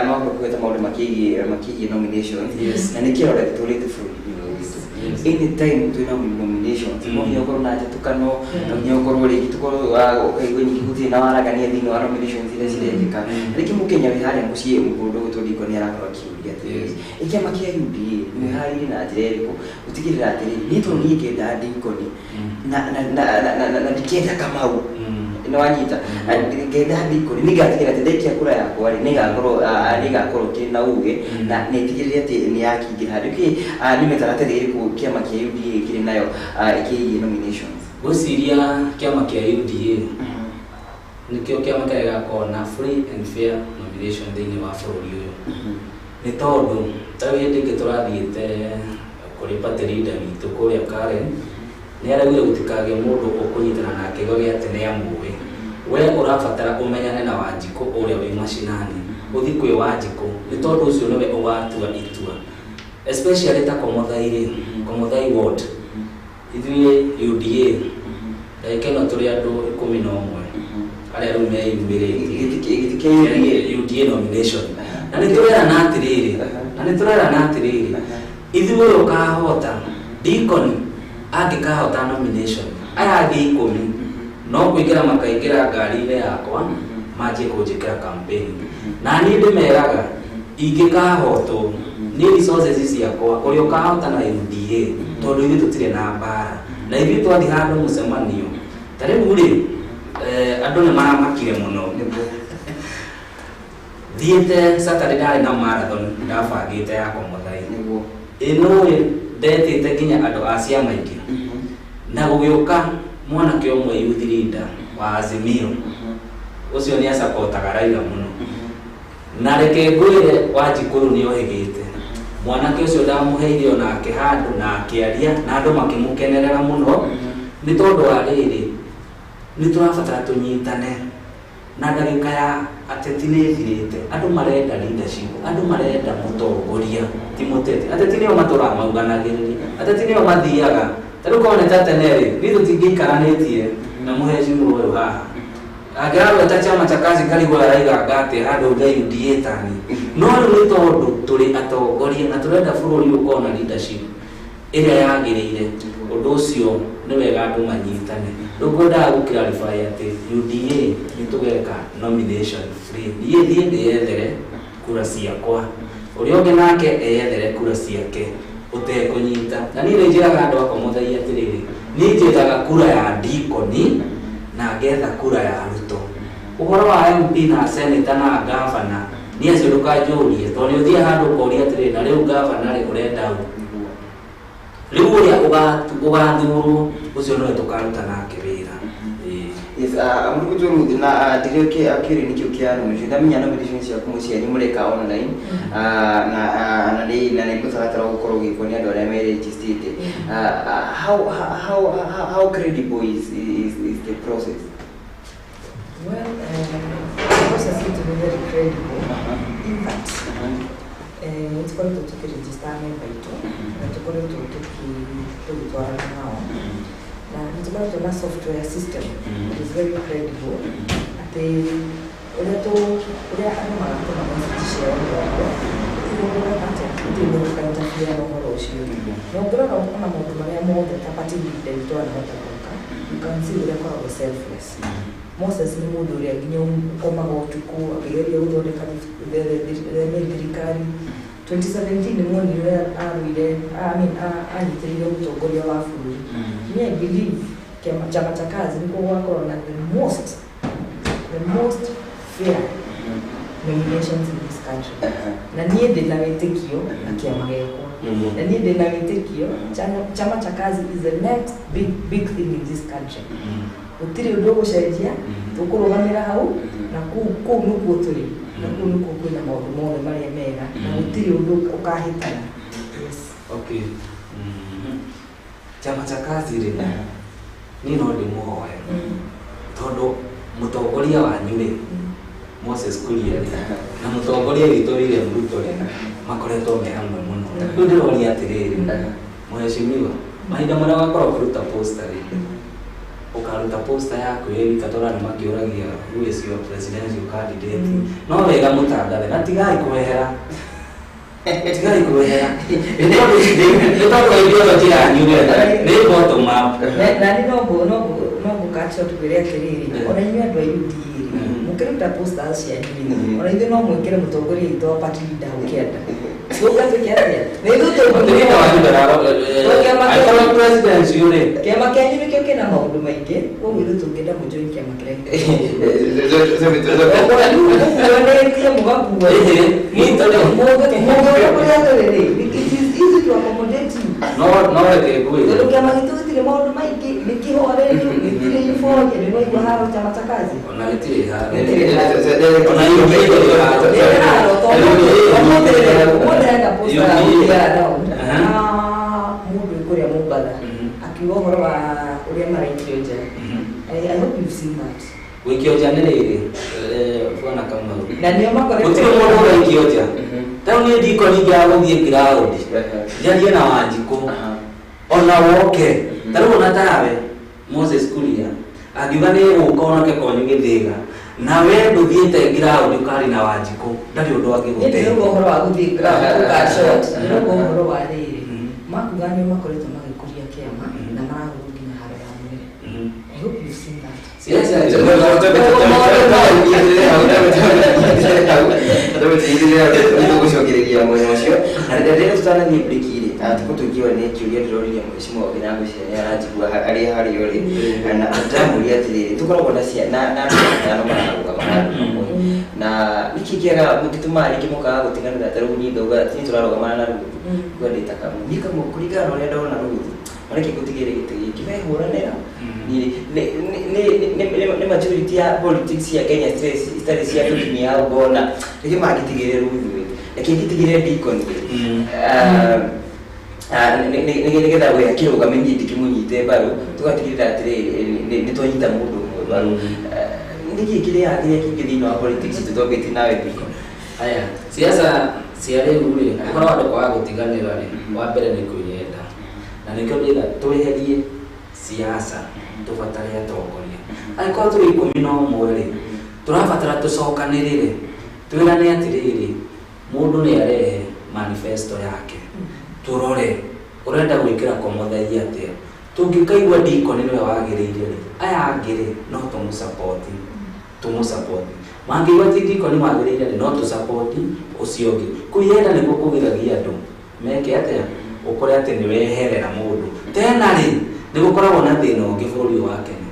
Speaker 10: no kwĩta maũndũ makĩgiĩ nominations na nĩ kĩrore tũrĩte bũrũri-inĩ ũyũ witũ. Anytime twĩna nominations, no nginya ũkorwo na njatũkano, no nginya ũkorwo rĩngĩ tũkorwo ũkaigua nyingĩ gũtirĩ na waragania thĩinĩ wa nominations iria cirekĩka. Rĩngĩ mũkenya wĩ harĩa mũciĩ mũndũ gwĩtwo Deacon nĩ arakorwo akĩũria atĩrĩrĩ, kĩama kĩa UDA mwĩharĩirie na njĩra ĩrĩkũ gũtigĩrĩra atĩrĩrĩ, niĩ tondũ niĩ ngenda Deacon na ndikenda Kamau, nĩ wanyita, ngenda Deacon, nĩ ngatigĩrĩra atĩ ndaikia kura yakwa rĩ, nĩgakorwo kĩrĩ na uge na nĩtigĩrĩre atĩ nĩ yakingĩra handũ kĩ. Nĩ mĩtaratara ĩrĩkũ kĩama kĩa UDA kĩrĩ nayo ĩkĩgiĩ nominations?
Speaker 11: Ngwĩciria kĩama kĩa UDA nĩkĩo kĩama kĩrĩa gĩgakorwo na free and fair nomination thĩinĩ wa bũrũri ũyũ, nĩ tondũ ta rĩu hĩndĩ ĩngĩ tũrathiĩte kũrĩ party leader witũ kũrĩa Karen, nĩ araugire gũtikagĩe mũndũ ũkũnyitana nake gĩa atĩ nĩ amũĩ. We ũrabatara ũmenyane na Wanjikũ ũrĩa wĩ macinani, ũthiĩ kwĩ Wanjikũ, nĩ tondũ ũcio nĩwe ũgatua itua, especially ta Komothai rĩ, Komothai ward, ithuĩ UDA ndagĩka ĩno tũrĩ andũ 11 arĩa rĩu meyumĩrĩtie.
Speaker 10: Gĩtĩ kĩa UDA?
Speaker 11: UDA nomination, na nĩ tũrerana atĩrĩrĩ, na nĩ tũrerana atĩrĩrĩ, ithuĩ ũyũ ũkahota, Deacon angĩkahota nomination, aya angĩ 10 no kũingĩra makaingĩra ngari-inĩ yakwa manjie kũnjĩkĩra campaign. Na niĩ ndĩmeraga ingĩkahotwo nĩ resources ciakwa, ũrĩa ũkahota na UDA, tondũ ithuĩ tũtirĩ na mbara na ithuĩ twathiĩ handũ mũcemanio ta rĩu rĩ, andũ nĩ maramakire mũno. Thiĩte Saturday, ndarĩ na marathon ndabangĩte ya Komothai. Ĩno ndetĩte nginya andũ a ciama ingĩ, na gũgĩũka mwanake ũmwe youth leader wa Azimio, ũcio nĩ acapotaga Raila mũno. Na reke ngwĩre, Wanjikũrũ nĩ ohĩgĩte. Mwanake ũcio ndamũheire onake handũ na akĩaria na andũ makĩmũkenerera mũno nĩ tondũ wa rĩrĩ nĩ tũrabatara tũnyitane na ndagĩka ya ateti nĩ ĩthirĩte. Andũ marenda leadership, andũ marenda mũtongoria ti mũteti. Ateti nĩo matũraga mauganagĩrĩria, ateti nĩo mathiaga. Ta rĩu korwo nĩ ta tene rĩ, niĩ tũtingĩikaranĩtie na mũhecimiwa ũyũ haha angĩragweta Chama cha Kazi karigwo araiganga atĩ handũ ngai UDA tani. No rĩu nĩ tondũ tũrĩ atongoria na tũrenda bũrũri ũkorwo na leadership ĩrĩa yagĩrĩire, ũndũ ũcio nĩ wega andũ manyitane. Rĩu ngwendaga gũ clarify atĩ UDA nĩ tũgeka nomination free. Niĩ thiĩ ndĩyethere kura ciakwa, ũrĩa ũngĩ nake eyethere kura ciake ũtekũnyita. Na niĩ nĩ njĩraga andũ akwa mũthai atĩrĩrĩ, niĩ njendaga kura ya Dikoni na ngetha kura ya Ruto. Ũhoro wa MP na senator na gavana niĩ acio ndũkanjũrie, tondũ nĩ ũthiĩ handũ ũkoria atĩrĩrĩ, na rĩu gavana rĩ ũrenda ũ? Rĩu ũrĩa ũgathurwo ũcio nĩwe tũkaruta nake wĩra.
Speaker 10: Yes, mũndũ Ruth na ndĩrĩ akĩũria nĩkĩo kĩa nomination. Ndamenya nomination ciaku mũciari mũreka online, na nĩ na nĩ mũtaratara wa gũkorwo ũgĩkwo nĩ andũ arĩa meregistĩte. How credible is the process?
Speaker 12: Well, the process is to be very credible in that nĩ tũkoretwo tũkĩregister member itũ na tũkoretwo tũgĩtwarana nao na nĩ tũkoretwo na software system that is very credible, atĩ ũrĩa ũrĩa andũ magatũma message ciao nĩguo gũtirĩ mũndũ ũreka atĩa, gũtirĩ mũndũ ũka-interfere na ũhoro ũcio. Na ũngĩrora ona maũndũ marĩa mothe ta party leader witũ anahota gwĩka, you can see ũrĩa akoragwo selfless. Moses nĩ mũndũ ũrĩa nginya ũkomaga ũtukũ akĩgeria gũthondeka nĩ thirikari. 2017 nĩ muonire ũrĩa arũire, I mean, anyitĩrĩire mũtongoria wa bũrũri. Me, I believe Chama cha Kazi nĩkuo gwakorwo na the most fair nominations in this country. Na niĩ ndĩna wĩtĩkio na kĩama gĩakwa, na niĩ ndĩna wĩtĩkio Chama cha Kazi is the next big big thing in this country. Gũtirĩ ũndũ ũgũcenjia, tũkũrũgamĩra hau na kũu nĩkuo tũrĩ na kũu nĩkuo kwĩna maũndũ mothe marĩa mega na gũtirĩ ũndũ ũkahĩtana. Yes.
Speaker 11: Okay. Chama cha Kazi rĩ, niĩ no ndĩmũhoe tondũ mũtongoria wanyu rĩ, Moses Kuria rĩ, na mũtongoria witũ William Ruto rĩ, makoretwo me hamwe mũno. Rĩu ndĩroria atĩrĩrĩ, mheshimiwa, mahinda marĩa wakorwo ũkĩruta poster rĩ, ũkaruta poster yaku ĩ wika, tondũ andũ makĩũragia who is your presidential candidate, no wega mũtangathe na tigai kwehera, tigai kwehera, nĩ tondũ ideology yanyu rĩ nĩ bottom up.
Speaker 12: Na nĩ no ngũkacha twĩre atĩrĩrĩ, ona inyuĩ andũ a UDA rĩ, mũkĩruta posters cianyu rĩ, ona ithuĩ no mwĩkĩre mũtongoria witũ wa party leader hau kĩanda. Tũka twĩke atĩa? Nĩ ithuĩ.
Speaker 11: Mũtongoria wanyu angĩkorwo president rĩ,
Speaker 12: Kĩama kĩanyu nĩkĩo kĩna maũndũ maingĩ, koguo ithuĩ tũngĩenda mũjoin kĩama kĩrĩa mũkuanĩtie mũgakua. Mũngĩũka kũrĩa tũrĩ rĩ, it is easy to accommodate you.
Speaker 11: No reke ngwĩre.
Speaker 12: Tondũ kĩama gitũ gĩtirĩ maũndũ maingĩ, nĩ kĩhoreru, gĩtirĩ euphoria. Nĩ waigua haro Chama cha Kazi?
Speaker 11: Ona gĩtirĩ haro.
Speaker 12: Gĩtirĩ haro.
Speaker 11: Ona UDA ndĩrĩ haro.
Speaker 12: Ndĩrĩ haro, tondũ ũmũthĩ hena poster ya gũthiĩ around. Mũndũ wĩ kũrĩa Mombatha akiuga ũhoro wa ũrĩa maraikio nja. I hope you've seen that.
Speaker 11: Gũikio nja nĩ rĩrĩ, bwana Kamau,
Speaker 12: Na nĩo makoretwo
Speaker 11: gũtirĩ mũndũ ũraikio nja. Tarĩu niĩ ndikoni ingĩaga gũthiĩ ground njarie na Wanjikũ ona woke, tarĩu ona tawe Moses Kuria angiuga nĩ gũka onake konyu gĩthĩga na we ndũthiĩte ground ũkari na Wanjikũ, ndarĩ ũndũ
Speaker 12: Niĩ
Speaker 11: angĩgũteithia.
Speaker 12: ndĩrauga ũhoro wa gũthiĩ ground gũka short, ndĩrauga ũhoro wa rĩrĩ, makuga nĩo makoretwo magĩkũria kĩama na maragũrwo nginya haro ya mwĩrĩ. I hope you've seen that.
Speaker 11: Yes.
Speaker 10: Gũcokereria mwena ũcio na rĩrĩa tũtanathiĩ break rĩ, tũkũtũngiwa nĩ kĩũria ndĩroririe mheshimiwa ũngĩ na ngwĩciria nĩ aranjigua arĩ harĩa ũrĩ, na ndĩramũria atĩrĩrĩ, tũkoragwo na ciana na andũ atano mararũgama handũ hamwe, na nĩkĩ kĩaga gĩtũmaga rĩngĩ mũkaga gũtiganĩra? Ta rĩu niĩ ngauga niĩ tũrarũgamana na Ruguthu, nguga ndĩ ta Kamau, niĩ Kamau kũringana na ũrĩa ndona Ruguthu mareke gũtigĩrĩ gĩtĩ gĩkĩ mehũranĩra nĩ majority ya politics ya Kenya citarĩ cia tũkinyia hau, ngona rĩngĩ mangĩtigĩrĩre Ruguthu. Reke ngĩtigĩre Deacon nĩgetha we akĩrũgame niĩ ndikĩmũnyite mbaru, tũgatigĩrĩra atĩrĩrĩ nĩ twanyita mũndũ ũmwe mbaru. Nĩkĩ kĩrĩa kĩrĩa kĩngĩ thĩinĩ wa politics tũtongĩtie nawe, Deacon?
Speaker 11: Aya, siasa cia rĩu rĩ, ũhoro wa andũ kwaga gũtiganĩra rĩ, wa mbere nĩ kwĩyenda, na nĩkĩo ndĩra tweherie siasa, tũbatare atongoria. Angĩkorwo tũrĩ 11 rĩ, tũrabatara tũcokanĩrĩre, twĩrane atĩrĩrĩ, mũndũ nĩ arehe manifesto yake, tũrore ũrenda gwĩkĩra Komothai atĩa. Tũngĩkaigua Deacon nĩwe wagĩrĩire rĩ, aya angĩ rĩ, no tũmũsupport. Mangĩigua ti Deacon wagĩrĩire rĩ, no tũsupport ũcio ũngĩ. Kwĩyenda nĩkuo kũgiragia andũ meke atĩa, ũkore atĩ nĩ weherera mũndũ. Tena rĩ, nĩ gũkoragwo na thĩna ũngĩ bũrũri ũyũ wa Kenya.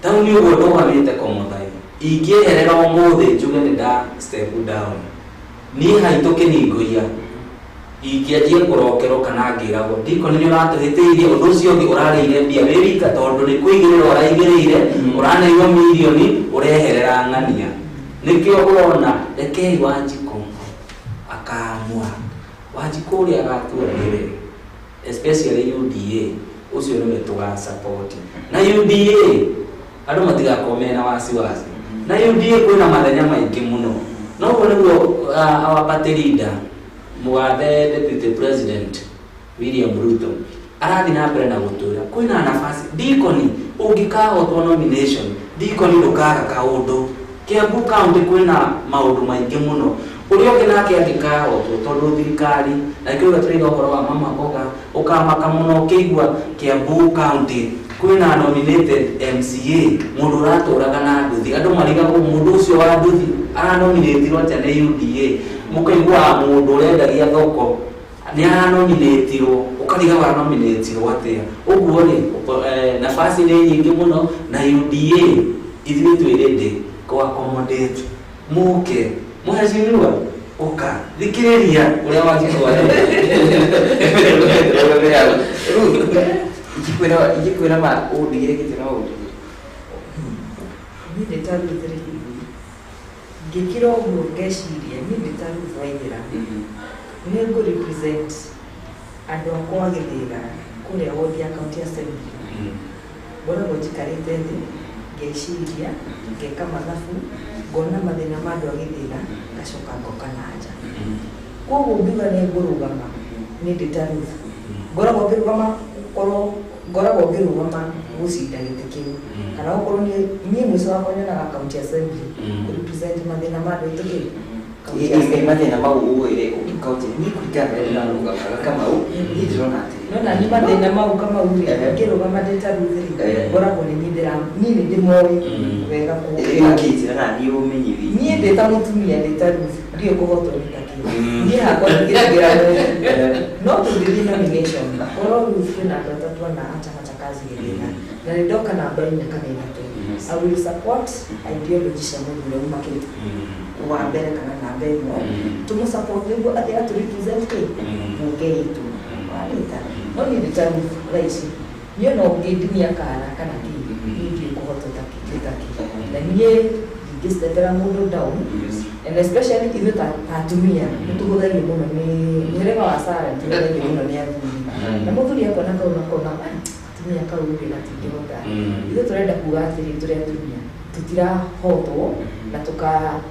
Speaker 11: Taũni ũguo ndũgamĩte Komothai, ingĩeherera ũmũthĩ njuge nĩ nda step down, niĩ haitũ kĩningoia ingĩanjia kũrokerwo kana ngĩragwo, Deacon nĩ ũratũhĩtĩirie, ũndũ ũcio ũngĩ ũrarĩire mbia wĩ wika, tondũ nĩ kũigĩrĩra ũraigĩrĩire, ũraneirwo mirioni, ũreherera ng'ania. Nĩkĩo ũrona rekei Wanjikũ akaamua. Wanjikũ ũrĩa agatua nĩwe, especially UDA, ũcio nĩwe tũgasupport. Na UDA andũ matigakorwo mena wasiwasi. Na UDA kwĩna mathenya maingĩ mũno. Noguo nĩguo our party leader mũgathe Deputy President William Ruto arathiĩ na mbere na gũtwĩra kwĩna nafasi. Deacon, ũngĩkahotwo nomination, Deacon, ndũkaga kaũndũ. Kiambu County kwĩna maũndũ maingĩ mũno. Ũrĩa ũngĩ nake angĩkahotwo, tondũ thirikari na nĩkĩo tũraiga ũhoro wa mama mboga, ũkamaka mũno ũkĩigua Kiambu County kwĩna nominated MCA mũndũ ũratũraga na nduthi. Andũ marigagwo mũndũ ũcio wa nduthi aranominatirwo atĩa nĩ UDA. Mũkaigua mũndũ ũrendagia thoko nĩ aranominatirwo, ũkarigagwo aranominatirwo atĩa. Ũguo rĩ, nafasi nĩ nyingĩ mũno, na UDA ithuĩ twĩ ready kũ accommodate mũke. Mheshimiwa, ũka thikĩrĩria ũrĩa Wanjikũ arenda.
Speaker 10: Ingĩkwĩra ma ũndigĩre gĩtĩ, no ũndigĩre?
Speaker 12: Niĩ ndĩ ta Ruth rĩ, ngĩkĩra ũguo ngeciria niĩ ndĩ ta Ruth Waithera nĩ ngũ represent andũ akwa a Gĩthĩga kũrĩa ward ya county assembly. Ngoragwo njikarĩte thĩ, ngeciria, ngeka mathabu, ngona mathĩna ma andũ a Gĩthĩga, ngacoka ngoka na nja. Koguo ngiuga nĩ ngũrũgama, niĩ ndĩ ta Ruth ngoragwo ngĩrũgama, gũkorwo ngoragwo ngĩrũgama gũcinda gĩtĩ kĩu, kana gũkorwo niĩ mũico wakwa nyonaga county assembly kũ represent mathĩna ma andũ aitũ kĩ county assembly.
Speaker 10: Mathĩna mau ũĩre ũkaunti niĩ kũringana na ũrĩa ndĩrarũgamaga Kamau, niĩ ndĩrona atĩrĩrĩ.
Speaker 12: Nona nĩ mathĩna mau Kamau rĩ, ngĩrũgama ndĩ ta Ruth rĩ, ngoragwo nĩ niĩ ndĩra niĩ nĩ ndĩmoĩ wega kũgũkĩra.
Speaker 10: Ũkĩnjĩra na niĩ ũmenyithie.
Speaker 12: Niĩ ndĩ ta mũtumia, ndĩ ta Ruth, ndiũĩ kũhotwo nĩ ta kĩ. Niĩ hakwa ndingĩra mũndũ, no tũngĩthiĩ nomination, korwo Ruth kwĩna andũ atatũ ana a chama cha kazi Gĩthĩga na nĩ ndoka namba inya kana ithatũ, I will support ideology cia mũndũ ũrĩa uma kĩ wa mbere kana namba ĩmwe, tũmũ support nĩguo athiĩ atũ represent kĩ bunge itũ wanyita. No niĩ ndĩ ta Ruth thaa ici, niĩ no ũngĩndinia kara kana kĩ, niĩ ndiũĩ kũhotwo ta kĩ ta kĩ, na niĩ ndingĩstepera mũndũ down. And especially ithuĩ ta atumia nĩ tũhũthagio mũno nĩ mũhĩrĩga wa Sara, nĩ tũhũthagio mũno nĩ athuri, na mũthuri akona kau nakona, "Ah, atumia kau rĩ gatingĩhota." Ithuĩ tũrenda kuga atĩrĩ, tũrĩ atumia tũtirahotwo na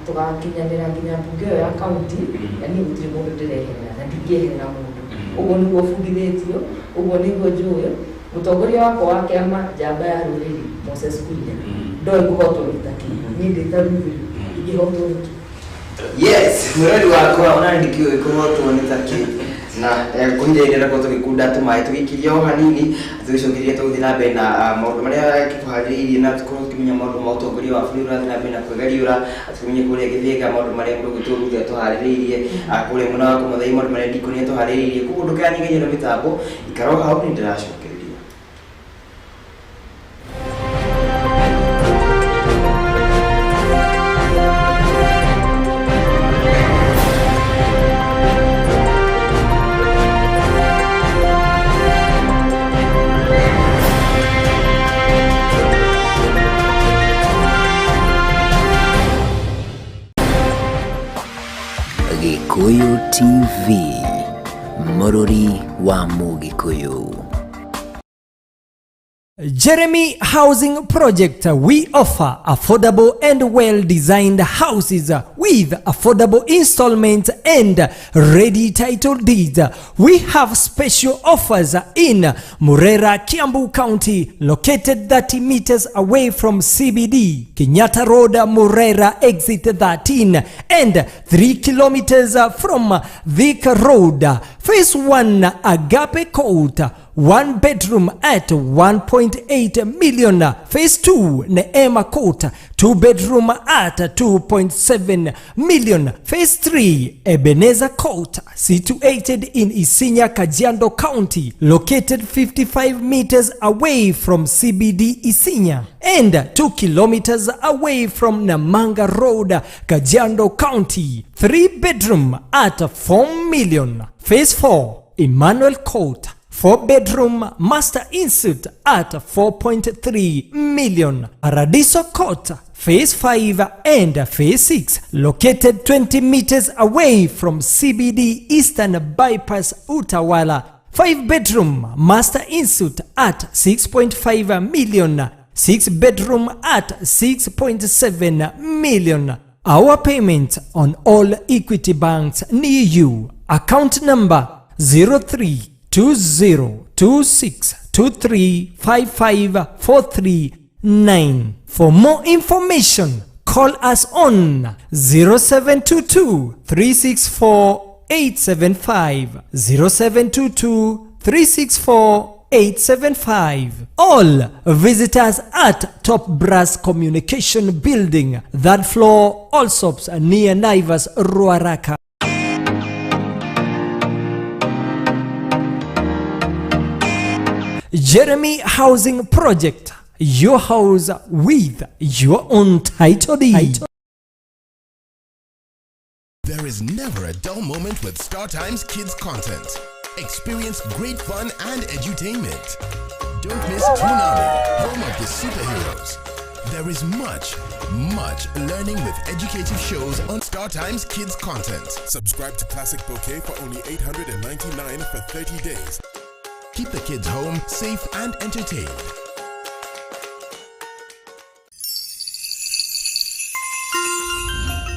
Speaker 12: tũgakinyanĩra nginya mbunge ĩyo ya county, na niĩ gũtirĩ mũndũ ndĩreherera na ndingĩeherera mũndũ. Ũguo nĩguo bundithĩtio, ũguo nĩguo njũĩ. Mũtongoria wakwa wa kĩama, njamba ya rũrĩrĩ Moses Kuria, ndoĩ kũhotwo nĩ takĩ. Niĩ ndĩ ta Ruth ingĩhotwo nĩkĩ?
Speaker 10: Yes, mwĩrori wakwa, ona ndikĩũĩ kũhotwo nĩ takĩ. Na kũhinda rĩrĩa tũkorwo tũgĩkunda tũmaĩ, tũgĩkiria o hanini, tũgĩcokeria tũgũthiĩ na mbere na maũndũ marĩa tũharĩrĩirie, na tũkorwo tũkĩmenya maũndũ ma ũtongoria wa bũrũri ũrathiĩ na mbere na kwĩgariũra, tũmenye kũrĩa Gĩthĩga maũndũ marĩa mũndũ gwitũ Ruth atũharĩrĩirie, kũrĩa mwena wa Kũmũthai maũndũ marĩa Ndikoni atũharĩrĩirie. Koguo ndũkanyiganyie na mĩtambo, ikara o hau, nĩ ndĩracokereria.
Speaker 6: Gikuyu TV, Mũrũri wa Mũgĩkũyũ.
Speaker 1: Jeremy Housing Project, we offer affordable and well-designed houses with affordable installments and ready title deeds. We have special offers in Murera, Kiambu County, located 30 meters away from CBD, Kenyatta Road, Murera, exit 13, and 3 kilometers from Thika Road. Phase 1, Agape Court, one bedroom at 1.8 million. Phase 2, Neema Court, two bedroom at 2.7 million. Phase 3, Ebenezer Court, situated in Isinya, Kajiado County, located 55 meters away from CBD Isinya and 2 kilometers away from Namanga Road, Kajiado County. 3 bedroom at 4 million. Phase 4, Emmanuel Court, 4 bedroom master ensuite at 4.3 million. Paradiso Court, Phase 5 and Phase 6, located 20 meters away from CBD Eastern Bypass Utawala. 5 bedroom master ensuite at 6.5 million. 6 bedroom at 6.7 million. Our payment on all Equity banks near you. Account number 032026235543. For more information, call us on 0722 364 875, 0722 364 875. All visitors at Top Brass Communication Building, third floor, Allsops, near Naivas, Ruaraka. Jeremy Housing Project, your house with your own title deed.
Speaker 2: There is never a dull moment with Star Times Kids content. Experience great fun and edutainment. Don't miss Toonami, home of the superheroes. There is much, much learning with educative shows on Star Times Kids content.
Speaker 3: Subscribe to Classic Bouquet for only 899 for 30 days.
Speaker 2: Keep the kids home, safe and entertained.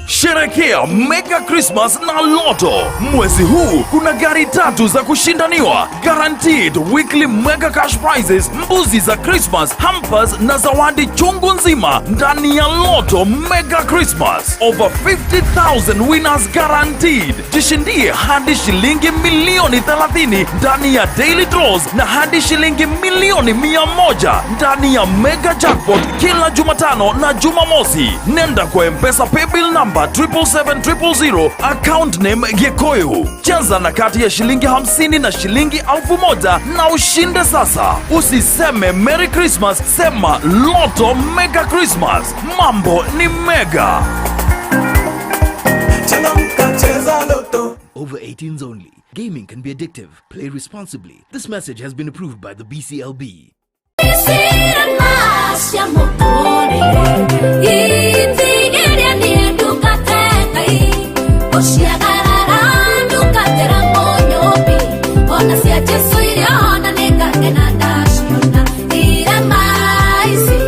Speaker 4: Sherekea Mega Christmas na Lotto. Mwezi huu kuna gari tatu za kushindaniwa, guaranteed weekly mega cash prizes, mbuzi za Christmas, hampers na zawadi chungu nzima ndani ya Lotto Mega Christmas. Over 50,000 winners guaranteed. Jishindie hadi shilingi milioni 30 ndani ya daily draws na hadi shilingi milioni 100 ndani ya mega jackpot kila Jumatano na Jumamosi. Nenda kwa M-Pesa paybill number 777,000, account name Gikuyu. Cheza na kati ya shilingi 50 na shilingi 1,000 na ushinde sasa. Usiseme Merry Christmas, sema Lotto Mega Christmas. Mambo ni mega.
Speaker 6: Over 18s only. Gaming can be addictive. Play responsibly. This message has been approved by the BCLB.
Speaker 7: Cia mũtũrĩre ithigĩria niĩ ndungate Ngai ũciagarara ndungatĩra mũnyũmbi ona cia Jesũ iria ona nĩngakena ndaciona irema ici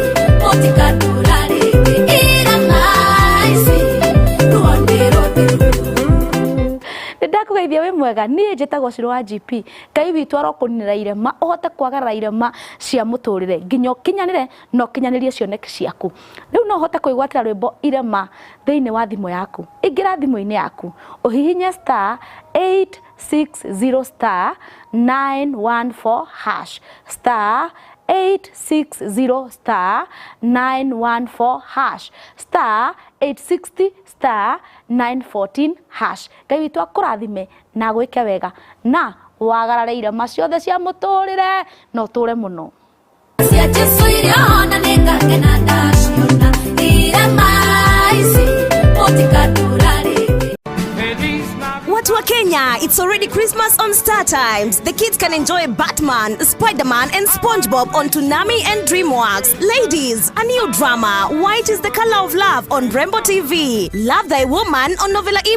Speaker 7: mũtikatũra rĩngĩ irema ici ruo nĩ rũthiru.
Speaker 8: Nĩ ndakũgeithia, wĩ mwega. Niĩ njĩtagwo Ciro wa GP. Ngai witũ arokũninĩra irema ũhote kwagarara irema cia mũtũrĩre nginya ũkinyanĩre na ũkinyanĩrie cioneki ciaku. Rĩu no ũhote kwĩgwatĩra rwĩmbo Irema thĩinĩ wa thimũ yaku. Ingĩra thimũ-inĩ yaku, ũhihinye *860*914#, *860*914#, *860*914#. Ngai witũ akũrathime na agwĩke wega na wagarare irema ciothe cia mũtũrĩre na ũtũre mũno.
Speaker 7: Cia Jesũ iria ona nĩngakena ndaciona irema ici mũtikatũra rĩngĩ.
Speaker 9: Watu wa Kenya. Kenya, it's already Christmas on Star Times. The kids can enjoy Batman, Spider-Man and SpongeBob on Toonami and DreamWorks. Ladies, a new drama, White is the Color of Love on Rainbow TV. Love Thy Woman on Novella E+.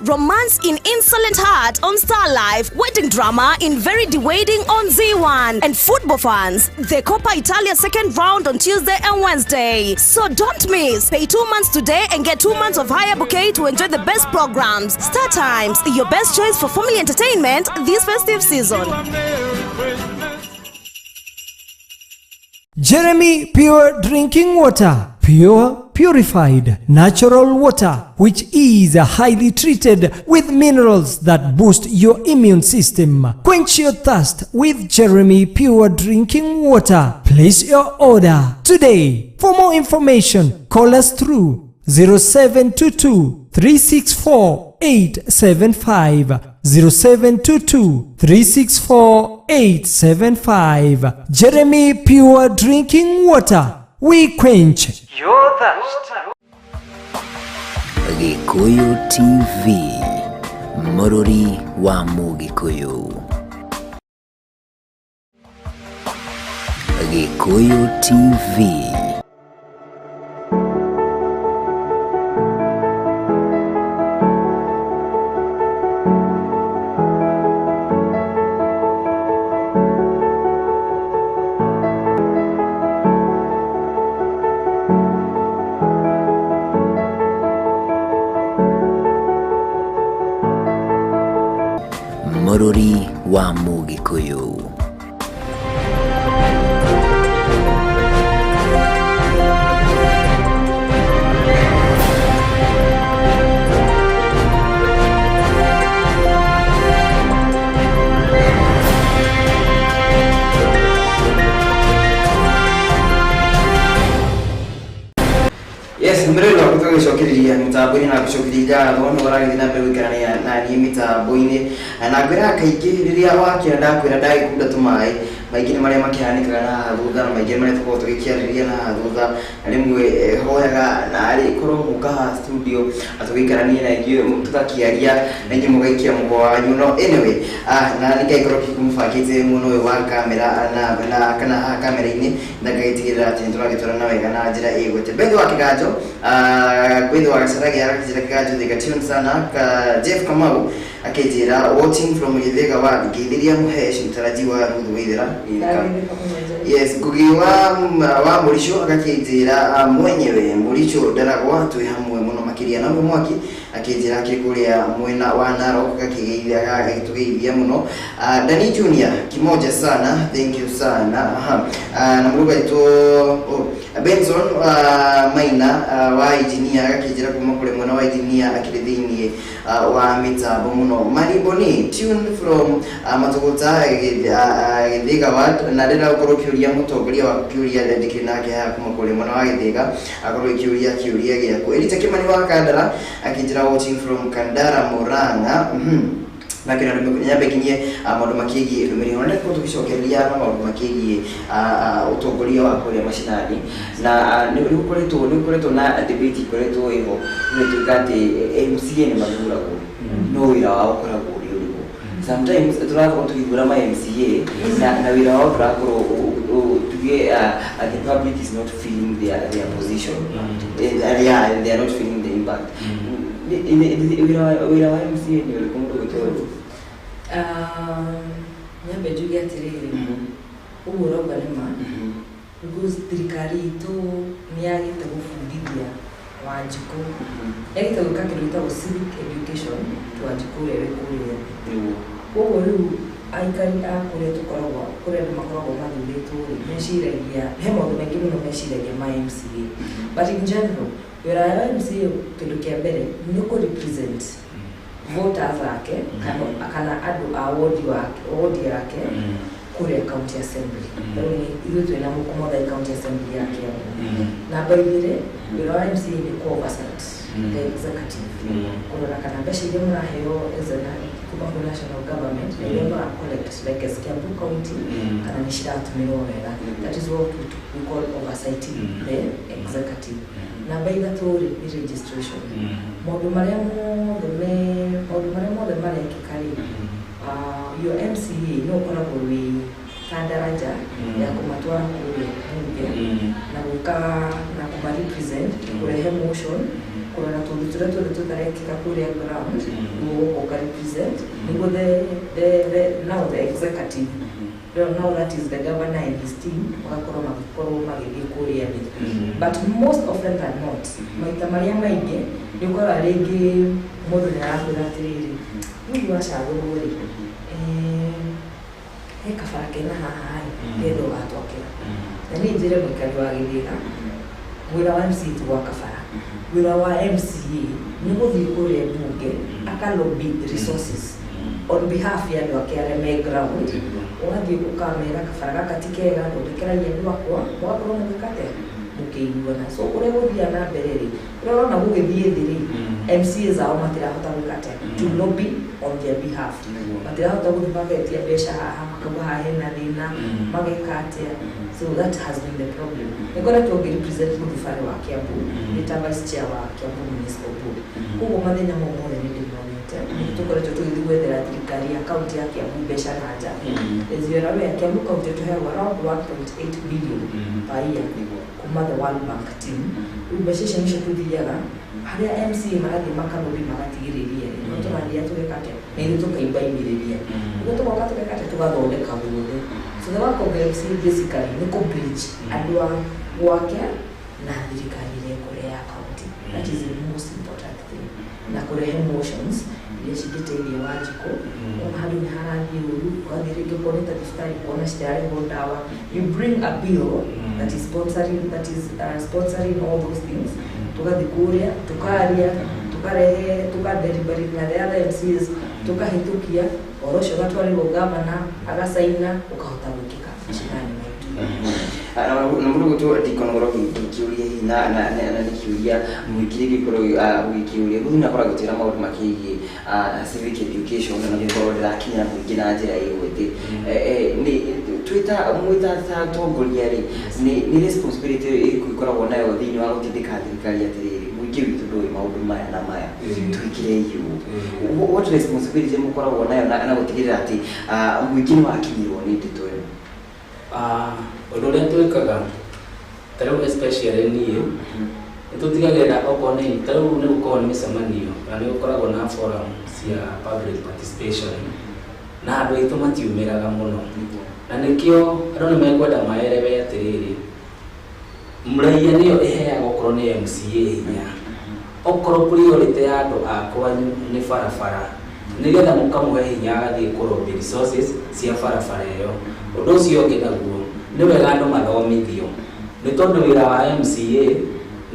Speaker 9: Romance in Insolent Heart on Star Life. Wedding drama in Very Dewaiting on Z1. And football fans, the Coppa Italia second round on Tuesday and Wednesday. So don't miss. Pay 2 months today and get 2 months of higher bouquet to enjoy the best programs. Star Times, your best choice for family entertainment this festive season.
Speaker 1: Jeremy Pure Drinking Water. Pure, purified, natural water, which is highly treated with minerals that boost your immune system. Quench your thirst with Jeremy Pure Drinking Water. Place your order today. For more information, call us through 0722 364 875. 0722 364 875. Jeremy Pure Drinking Water. We quench
Speaker 13: your thirst.
Speaker 6: Gikuyu TV, Mũrũri wa Mũgĩkũyũ. Gikuyu TV. Mũrũri wa Mũgĩkũyũ.
Speaker 10: Yes, mrelo tũgĩcokereria mĩtambo-inĩ na gũcokeria ngatho nĩ ũragĩthiĩ na mbere gũikarania na niĩ mĩtambo-inĩ na ngwĩraga kaingĩ rĩrĩa wakĩra ndakwĩra ndagĩkunda tũmaĩ maingĩ nĩ marĩa makĩhanĩkaga na haha thutha na maingĩ nĩ marĩa tũkoragwo tũgĩkĩarĩrĩria na haha thutha na rĩmwe hoyaga na arĩ korwo mũka haha studio tũgĩikaranie na ithuĩ tũgakĩaria na inyuĩ mũgaikia mũgo wanyu no anyway na nĩngagĩkorwo kĩmũbangĩte mwena ũyũ wa kamera na kana haha kamera-inĩ na ngagĩtigĩrĩra atĩ nĩtũragĩtwarana wega na njĩra ĩgwete Bethi wa Kĩganjo Bethi wa Gacaragia agakĩnjĩra Kĩganjo thika tune sana ka Jeff Kamau akĩnjĩra watching from Gĩthĩga wa ngĩithĩria Mũhesh mtarajiwa Ruth Waithera. Yes, Ngugi wa Mũricho agakĩnjĩra mwenyewe Mũricho ndaragwa twĩ hamwe mũno makĩria na Mwaki akĩnjĩra akĩrĩ kũrĩa mwena wa Narok agagĩtũgeithia mũno. Dani Junior kimoja sana, thank you sana. Aha. Na mũruga witũ Benson Maina wa engineer agakĩnjĩra kuma kũrĩ mwena wa engineer akĩrĩ thĩiniĩ wa mĩtambo mũno. Mariboni tune from Matũgũta Gĩthĩga ward na ndĩrenda gũkorwo kĩũria mũtongoria wa kĩũria ndĩkĩrĩ nake haha kuma kũrĩ mwena wa Gĩthĩga akorwo ĩkĩũria kĩũria gĩaku. Elita Kimani wa Kandara akĩnjĩra watching from Kandara Murang'a. Na kĩrĩa nyambe nginyie maũndũ makĩgiĩ ndũmĩrĩri ona nĩtũkorwo tũgĩcokereria na maũndũ makĩgiĩ ũtongoria wa kũrĩa macinani na nĩ gũkoretwo na debate ikoretwo ĩho gũgĩtuĩka atĩ MCA nĩ mathuragwo no wĩra wao ũkoragwo ũrĩ ũrĩkũ. Sometimes tũrakorwo tũgĩthura ma MCA na wĩra wao ndũrakorwo tuge the public is not feeling their position. Yeah, they are not feeling the impact. Wĩra wa MCA nĩ ũrĩkũ mũndũ gwĩtwo?
Speaker 12: Nyambe njuge atĩrĩrĩ ũguo ũrauga nĩ ma because thirikari itũ nĩ yagĩte gũbundithia Wanjikũ yagĩte gwĩka kĩndũ gĩtagwo civic education to Wanjikũ ũrĩa wĩ kũrĩa thĩ. Koguo rĩu aikari a kũrĩa tũkoragwo kũrĩa andũ makoragwo mathurĩtwo rĩ meciragia he maũndũ maingĩ mũno meciragia ma MCA but in general wĩra wa MCA kĩndũ kĩa mbere nĩ kũ represent voters ake kana andũ a wodi yake kũrĩa county assembly. Rĩu nĩ ithuĩ twĩna Mũkũmũthai county assembly ya Kiambu. Namba igĩrĩ wĩra wa MCA nĩ kũ oversight the executive kũrora kana mbeca iria mũraheo as a kuma kwĩ national government na iria mũra collect like as Kiambu county kana nĩ ciratũmĩrwo wega. That is what we call oversighting the executive. Namba 3 rĩ nĩ registration. Maũndũ marĩa mothe marekĩka rĩ, your MCA no ũkoragwo wĩ ta daraja ya kũmatwara kũrĩa bunge na gwĩka na kũma represent, kũrehe motion, kũrora tũndũ tũrĩa tuothe tũtarekĩka kũrĩa ground, nĩguo ũka represent nĩguo the now the executive, now that is the governor and his team, magakorwo magĩkorwo magĩthiĩ kũrĩa thĩ. But most often than not, maita marĩa maingĩ nĩ ũkoraga rĩngĩ mũndũ nĩ arakwĩra atĩrĩrĩ, rĩu wacagũrwo rĩ, he kabara kena haha rĩ, ndĩrenda ũgatwakĩra. Na niĩ njĩre mũikari wa Gĩthĩga, wĩra wa MCA ti gwaka bara. Wĩra wa MCA nĩ gũthiĩ kũrĩa mbunge akalobby resources on behalf ya andũ ake arĩa me ground. Ũgathiĩ ũkamera kabara gaka ti kega, thondekerai andũ akwa, mũgakorwo mũgĩka atĩa, mũkĩiguana. So ũrĩa gũthiaga na mbere rĩ, ũrĩa ũrona gũgĩthiĩ thĩ rĩ, MCAs ao matirahota gwĩka atĩa, to lobby on their behalf. Matirahota gũthiĩ magetia mbeca haha, makauga haha hena thĩna, mageka atĩa. So that has been the problem. Nĩngoretwo ngĩ-represent mũthibarĩ wa Kiambu, nĩ ta vice chair wa Kiambu Municipal Board. Koguo mathĩna mau mothe nĩ ndĩmonete. Nĩ tũkoretwo tũgĩthiĩ gwethera thirikari ya kaunti ya Kiambu mbeca na nja. As you are aware, Kiambu County tũheagwo around 1.8 billion per year kuma the World Bank team. Rĩu mbeca icio nĩcio tũthiaga harĩa MCA marathiĩ makalobby magatigĩrĩria rĩ, no tũrathiĩ tũgeka atĩa, na ithuĩ tũkaimbaimĩrĩria, nĩguo tũgoka tũgeka atĩa, tũgathondeka guothe. So the work of the MCA basically nĩ kũ bridge andũ a gwake na thirikari ĩrĩa ĩkũrĩa ya county. That is the most important thing. Na kũrehe motions iria cingĩteithia Wanjikũ. Ona handũ nĩ harathiĩ ũru, ũgathiĩ rĩngĩ ũkona ta thibitarĩ kuona citirarehwo ndawa, you bring a bill that is sponsoring all those things. Tũgathiĩ kũrĩa tũkaria, tũkarehe, tũkadeliberate na the other MCAs, tũkahĩtũkia ũhoro ũcio, ũgatwarĩrwo gavana agacaina, ũkahota gwĩkĩka macinani maitũ.
Speaker 10: Na mũndũ gwĩtwo Deacon Ngoroki kĩũria hihi na nĩ kĩũria mũingĩ gĩkorwo gũgĩkĩũria mũthuri akoragwo agĩtwĩra maũndũ makĩgiĩ civic education na gũkorwo ndĩrakinyĩra mũingĩ na njĩra ĩgwĩte nĩ twĩta mwĩta ta atongoria rĩ, nĩ responsibility ĩrĩkũ ĩkoragwo nayo thĩinĩ wa gũtindĩka thirikari atĩrĩrĩ, mũingĩ witũ ndũĩ maũndũ maya na maya, twĩkire ũũ? What responsibility mũkoragwo nayo na gũtigĩrĩra atĩ mũingĩ nĩ wakinyĩrwo nĩ ndeto ĩno?
Speaker 11: Ũndũ ũrĩa twĩkaga ta rĩu especially niĩ, nĩ tũtigagĩrĩra okorwo nĩ ta rĩu nĩ gũkoragwo nĩ mĩcemanio kana nĩ gũkoragwo na forum cia public participation, na andũ aitũ matiumĩraga mũno, na nĩkĩo andũ nĩ mekwenda maelewe atĩrĩrĩ, mraia nĩyo ĩheaga okorwo nĩ MCA hinya, okorwo priority ya andũ a kwanyu nĩ barabara, nĩgetha mũkamũhe hinya agathiĩ kũrobby resources cia barabara ĩyo. Ũndũ ũcio ũngĩ naguo nĩ wega andũ mathomithio, nĩ tondũ wĩra wa MCA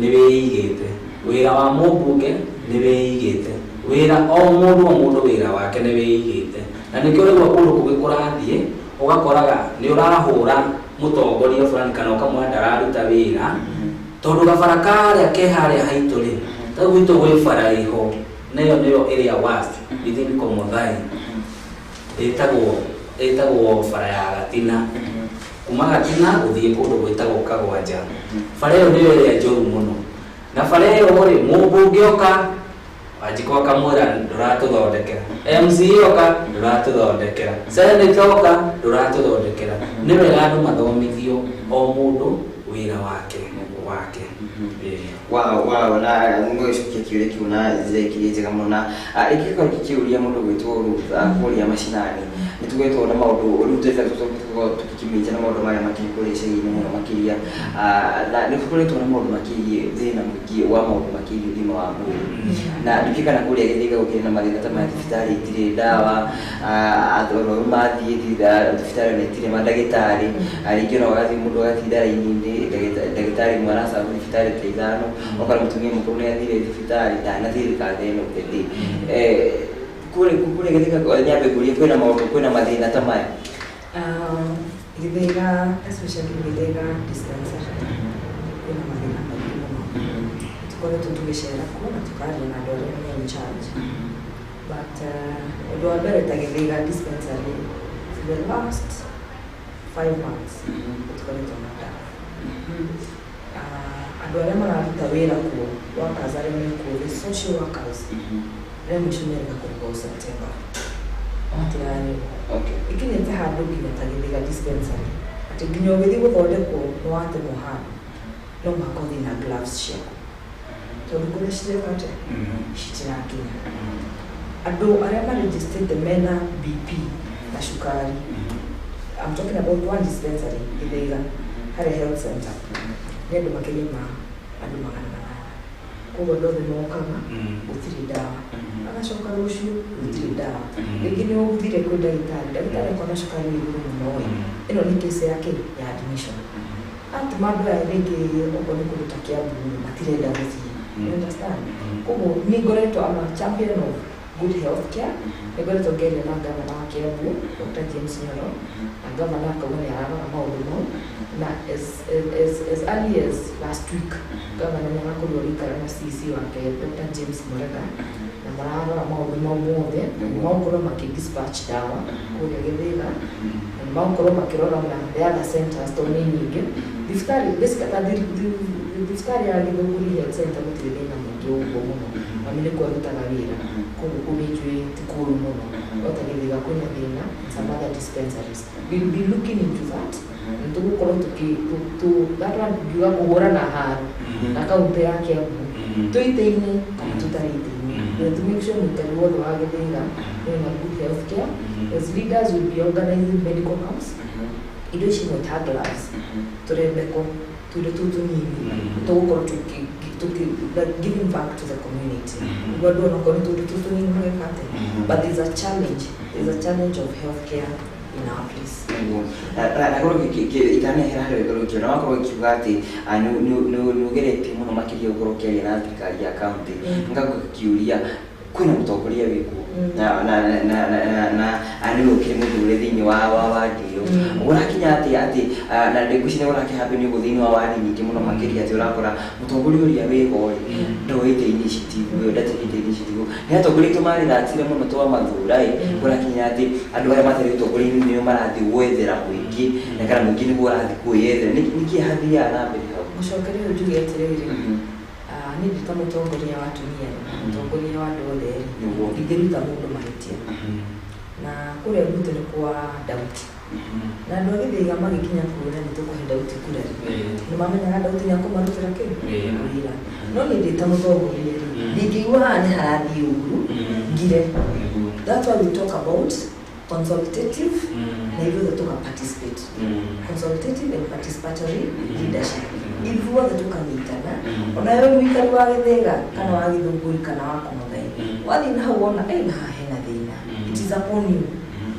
Speaker 11: nĩ wĩigĩte, wĩra wa mũmbunge nĩ wĩigĩte, wĩra o mũndũ o mũndũ wĩra wake nĩ wĩigĩte. Na nĩkĩo rĩu kũndũ kũngĩ kũrathiĩ ũgakoraga nĩ ũrahũra mũtongoria fulani kana ũkamwona ndararuta wĩra, tondũ gabara karĩa ke harĩa haitũ rĩ, ta gwitũ gwĩ bara ĩho, nayo nĩyo ĩrĩa worst within Komothai, ĩtagwo bara ya Gatina, kuma Gatina gũthiĩ kũndũ gwĩtagwo Kagwanja. Bara ĩyo nĩyo ĩrĩa njũru mũno, na bara ĩyo rĩ, mũmbunge oka Wanjikũ akamwĩra ndũratũthondekera, MCA oka ndũratũthondekera, senator oka ndũratũthondekera. Nĩ wega andũ mathomithio o mũndũ wĩra wake.
Speaker 10: Wow, na ngũgĩcokia kĩũria kĩu na njĩra ĩkĩrĩ njega mũno. Na ĩngĩkorwo gĩkĩũria mũndũ gwĩtwo Ruth kũrĩa macinani, nĩ tũkoretwo na maũndũ rĩu tũkorwo tũgĩkĩmĩnja na maũndũ marĩa makĩrĩ kũrĩa icagi-inĩ mũno makĩria, na nĩ tũkoretwo na maũndũ makĩgiĩ thĩna mũingĩ wa maũndũ makĩgiĩ ũgima wa mwĩrĩ, na ndikĩ kana kũrĩa Gĩthĩga gũkĩrĩ na mathĩna ta maya, thibitarĩ itirĩ ndawa, arwaru mathiĩ thibitarĩ ona itirĩ mandagĩtarĩ, rĩngĩ ona ũgathiĩ mũndũ agatinda raini-inĩ, ndagĩtarĩ ũmwe aracabu thibitarĩ ta 5, ũkora mũtumia mũkũrũ nĩ athire thibitarĩ ndanathirĩka the end of the day. Kũrĩa Gĩthĩga nyambe ngũrie, kwĩna maũndũ, kwĩna mathĩna ta maya?
Speaker 12: Gĩthĩga, especially Gĩthĩga dispensary, kwĩna mathĩna maingĩ mũno. Tũkoretwo tũgĩcera kuo na tũkaria na andũ arĩa me in charge, but ũndũ wa mbere ta Gĩthĩga dispensary, for the last 5 months tũkoretwo na ndawa. Andũ arĩa mararuta wĩra kuo, workers arĩa me kuo, the social workers, arĩa mũico merĩga kũrĩhwo September, matirarĩhwo. Ikinyĩte handũ nginya ta Gĩthĩga dispensary atĩ nginya ũgĩthiĩ gũthondekwo nĩ watemwo handũ, no mũhaka ũthiĩ na gloves ciaku, tondũ kũrĩa cireka atĩa, citirakinya. Andũ arĩa marejistĩte mena BP na cukari, I'm talking about one dispensary, Gĩthĩga, harĩa health center, nĩ andũ makĩria ma andũ 800. Koguo andũ othe mokaga, gũtirĩ ndawa, agacoka rũciũ, gũtirĩ ndawa. Rĩngĩ nĩ ũthire kwĩ ndagĩtarĩ, ndagĩtarĩ akona cukari wĩ igũrũ mũno ĩ, ĩno nĩ case yake ya admission, atũma andũ aya rĩngĩ okorwo nĩ kũndũ ta Kiambu matirenda gũthiĩ. You understand? Koguo nĩ ngoretwo, I'm a champion of good health care. Nĩ ngoretwo ngĩaria na gavana wa Kiambu, Dr. James Nyoro, na gavana akauga nĩ ararora maũndũ mau, na as early as last week gavana nĩ arakorirwo agĩikara na CC wake, Dr. James Murega, na mararora maũndũ mau mothe, na nĩ magũkorwo makĩ dispatch ndawa kũrĩa Gĩthĩga, na nĩ magũkorwo makĩrora na the other centers, tondũ nĩ nyingĩ thibitarĩ. Basically, ta thibitarĩ ya Gĩthũngũri Health Center gũtirĩ thĩna mũingĩ ũguo mũno, mami nĩkuo arutaga wĩra, koguo kũu nĩ njũĩ ti kũũru mũno. No ta Gĩthĩga kwĩna thĩna, some other dispensaries, we'll be looking into that. Nĩ tũgũkorwo tũkĩ that one ngiuga kũhũrana haro na kaunti ya Kiambu, twĩ itĩ-inĩ kana tũtarĩ itĩ-inĩ. We have to make sure mũikari wothe wa Gĩthĩga wĩna good health care. As leaders, we'll be organizing medical camps. Indo ici imwe ta gloves, tũrembeko, tũindo tũu tũnini, tũgũkorwo tũkĩ like giving back to the community, nĩguo andũ onakorwo nĩ tũndũ tũu tũnini mageka atĩa. But there's a challenge of healthcare in our place.
Speaker 10: Na korwo itanehera harĩ gĩkorwo ngĩona wakorwo ũkiuga atĩ nĩ ũgeretie mũno makĩria gũkorwo ũkĩaria na thirikari ya kaunti, ngakũkiũria kwĩna mũtongoria wĩkuo na nĩwe ũkĩrĩ mũthure thĩinĩ wa wadi ĩyo, ũrakinya atĩ na ngwĩciria ũrakĩhappen ũguo thĩinĩ wa wadi nyingĩ mũno makĩria, atĩ ũrakora mũtongoria ũrĩa wĩho rĩ, ndoĩte initiative ĩyo, ndatekĩte initiative ĩyo. Nĩ atongoria aitũ marĩratire mũno twamathura ĩ, ũrakinya atĩ andũ aya matarĩ ũtongoria-inĩ nĩo marathiĩ gwethera mũingĩ, na kana mũingĩ nĩguo ũrathiĩ kwĩyethera. Nĩkĩ hathiaga na mbere hau?
Speaker 12: Mũcokerie ũyũ njuge atĩrĩrĩ, niĩ ndĩ ta mũtongoria wa atumia rĩ, na mũtongoria wa andũ othe rĩ, ndingĩruta mũndũ mahĩtia. Na kũrĩa gwitũ nĩ kwa Dauti, na andũ a Gĩthĩga magĩkinya kuona nĩ tũkũhe Dauti kura rĩ, nĩ mamenyaga Dauti nĩ akũmarutĩra kĩ wĩra. No niĩ ndĩ ta mũtongoria rĩ, ndingĩigua haha nĩ harathiĩ ũru ngire. That's why we talk about consultative na ithuothe tuka participate, consultative and participatory leadership. Ithuothe tukanyitana, ona we mũikari wa Gĩthĩga kana wa Gĩthũngũri kana wa Kũmũthai, wathiĩ na hau wona na haha hena thĩna, it is upon you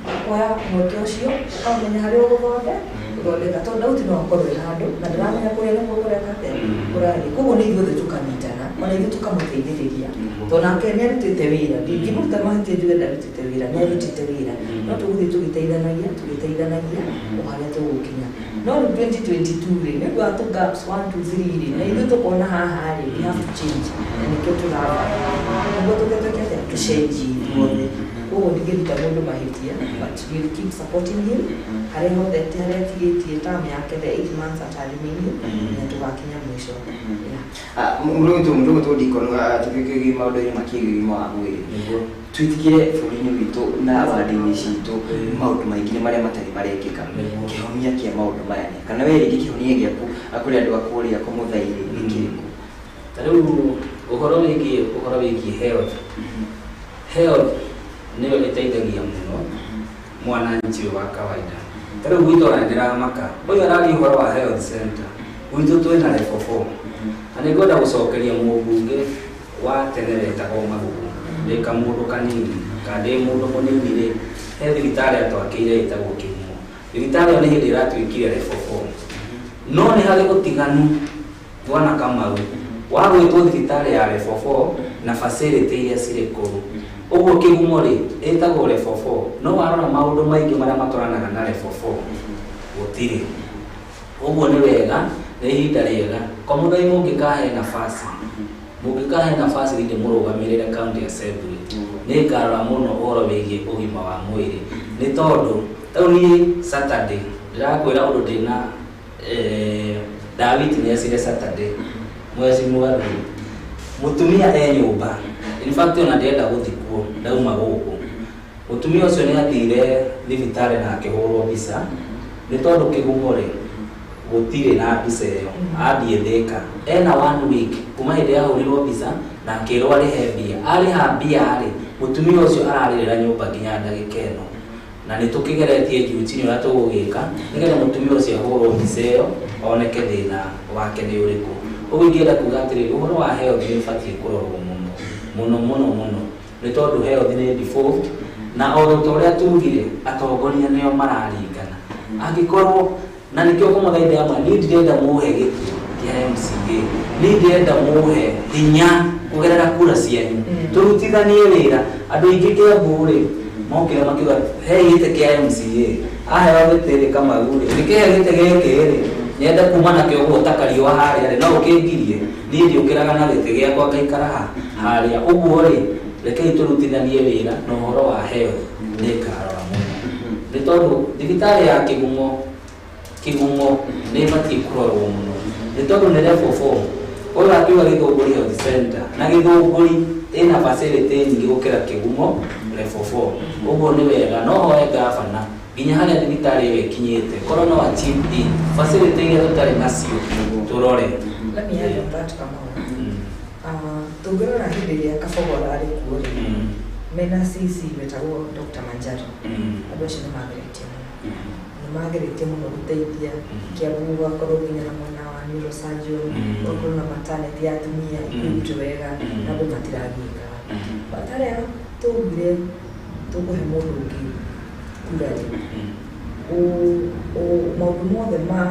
Speaker 12: ũkoya mweke ũcio, ũkamenya harĩa ũgũthondeka, tondũ Dauti no akorwo ĩ handũ na ndĩramenya kũrĩa nĩkuo kũreka atĩa kũrathiĩ. Koguo nĩ ithuothe tukanyitana, ona ithuĩ tũkamũteithĩrĩria, tondũ nake nĩ arutĩte wĩra. Ndingĩmũruta mahĩtia njuge ndarutĩte wĩra, nĩ arutĩte wĩra, no tũgũthiĩ tũgĩteithanagia o harĩa tũgũkinya. No rĩu 2022 rĩ, nĩ ũndũ wa tũ gaps 1 2 3 rĩ, na ithuĩ tũkona haha rĩ, we have to change, na nĩkĩo tũraba nĩguo tũke atĩa tũcenjie ithuothe. Koguo ndingĩruta mũndũ mahĩtia, but we'll keep supporting him harĩa hothe harĩa atigĩtie term yake, the 8 months that are remaining, na tũgakinya mũico. Yeah.
Speaker 10: Mũrũgũtũ ndikono tũgĩkĩgie maũndũ-inĩ makĩgiĩ ũgima wa mwĩrĩ, twĩtigĩre bũrũri-inĩ witũ na wandi-inĩ citũ maũndũ maingĩ nĩ marĩa matarĩ marekĩka. Kĩhonia kĩa maũndũ maya nĩ kana we rĩngĩ kĩhonia gĩaku kũrĩ andũ a kũrĩa Kũmũthai-rĩ nĩ kĩrĩkũ?
Speaker 11: Ta rĩu ũhoro wĩgiĩ health nĩyo ĩteithagia mũno mwananchi ũyũ wa kawaida. Ta rĩu gwitũ ona nĩndĩramaka ũyũ araria ũhoro wa health center, gwitũ twĩna level 4, na nĩngwenda gũcokeria mũmbunge wa tene wetagwo Magugu. Ndĩ kamũndũ kanini ka ndĩ mũndũ mũnini rĩ, he thibitarĩ atwakĩire ĩtagwo Kĩhumo. Thibitarĩ ĩyo nĩ hĩndĩ ĩratuĩkire level 4, no nĩ harĩ ũtiganu, bwana Kamau, wa gwĩtwo thibitarĩ ya level 4 na facility iria cirĩ kũu. Ũguo Kĩhumo rĩ, ĩtagwo level 4, no warora maũndũ maingĩ marĩa matwaranaga na level 4 gũtirĩ. Ũguo nĩ wega, nĩ ihinda rĩega Komuthai mũngĩkahe nafasi rĩndĩ mũrũgamĩrĩre county assembly, nĩ ngarora mũno ũhoro wĩgiĩ ũgima wa mwĩrĩ, nĩ tondũ rĩu niĩ Saturday ndĩrakwĩra ũndũ ndĩna nda witnessire Saturday. Mheshimiwa Ruth, mũtumia e nyũmba, in fact ona ndĩrenda gũthikwo ndauma gũkũ. Mũtumia ũcio nĩ athire thibitarĩ na akĩhũrwo mbica, nĩ tondũ kĩgumo rĩ gũtirĩ na mbica ĩyo, athiĩ Thĩka ena one week kuma hĩndĩ yahũrirwo mbica na akĩrwo arĩhe mbia. Arĩha mbia rĩ, mũtumia ũcio ararĩrĩra nyũmba nginya ndagĩka ĩno, na nĩ tũkĩgeretie juu chini ũrĩa tũgũgĩka nĩgetha mũtumia ũcio ahũrwo mbica ĩyo oneke thĩna wake nĩ ũrĩkũ. Ũguo ingĩenda kuga atĩrĩrĩ, ũhoro wa health nĩ ũbatiĩ kũrorwo mũno mũno mũno mũno, nĩ tondũ health nĩ default, na o ta ũrĩa tugire atongoria nĩo mararingana, angĩkorwo na nĩkĩo kũmũthaitha amwe, niĩ ndirenda mũhe gĩtĩ kĩa MCA, niĩ ndĩrenda mũhe hinya kũgerera kura cianyu, tũrutithanie wĩra. Andũ aingĩ Kĩambu rĩ mokire makiuga he gĩtĩ kĩa MCA, aheo gĩtĩ rĩ Kamau rĩ, nĩkĩhe gĩtĩ gĩkĩ rĩ nyende kuma nakĩo ũguo ta kariũa harĩa rĩ, no ũkĩngirie niĩ ndiũkĩraga na gĩtĩ gĩakwa ngaikara ha harĩa ũguo rĩ. Rekei tũrutithanie wĩra na ũhoro wa health nĩ ngarora mũno, nĩ tondũ thibitarĩ ya Kĩgumo, Kĩgumo nĩ ĩbatiĩ kũrorwo mũno, nĩ tondũ nĩ level 4. Ũyũ akiuga Gĩthũngũri Health Center na Gĩthũngũri ĩna facility nyingĩ gũkĩra Kĩgumo level 4. Ũguo nĩ wega no hoe gavana nginya harĩa thibitarĩ ĩyo ĩkinyĩte, korwo no achieve in facility iria tũtarĩ nacio tũrore.
Speaker 12: Let me add on that, Kamau. Tũngĩrora hĩndĩ ĩrĩa Kabogora arĩ kuo rĩ, mena CC wetagwo Dr. Manjari, andũ acio nĩ mageretie mũno, nĩ mageretie mũno gũteithia Kiambu, gũgakorwo nginya na mwena wa neurosurgeon, gũgakorwo na maternity ya atumia equipped wega, na andũ matiragiĩkaga. But harĩa tũgire tũkũhe mũndũ ũngĩ kura rĩ, maũndũ mothe ma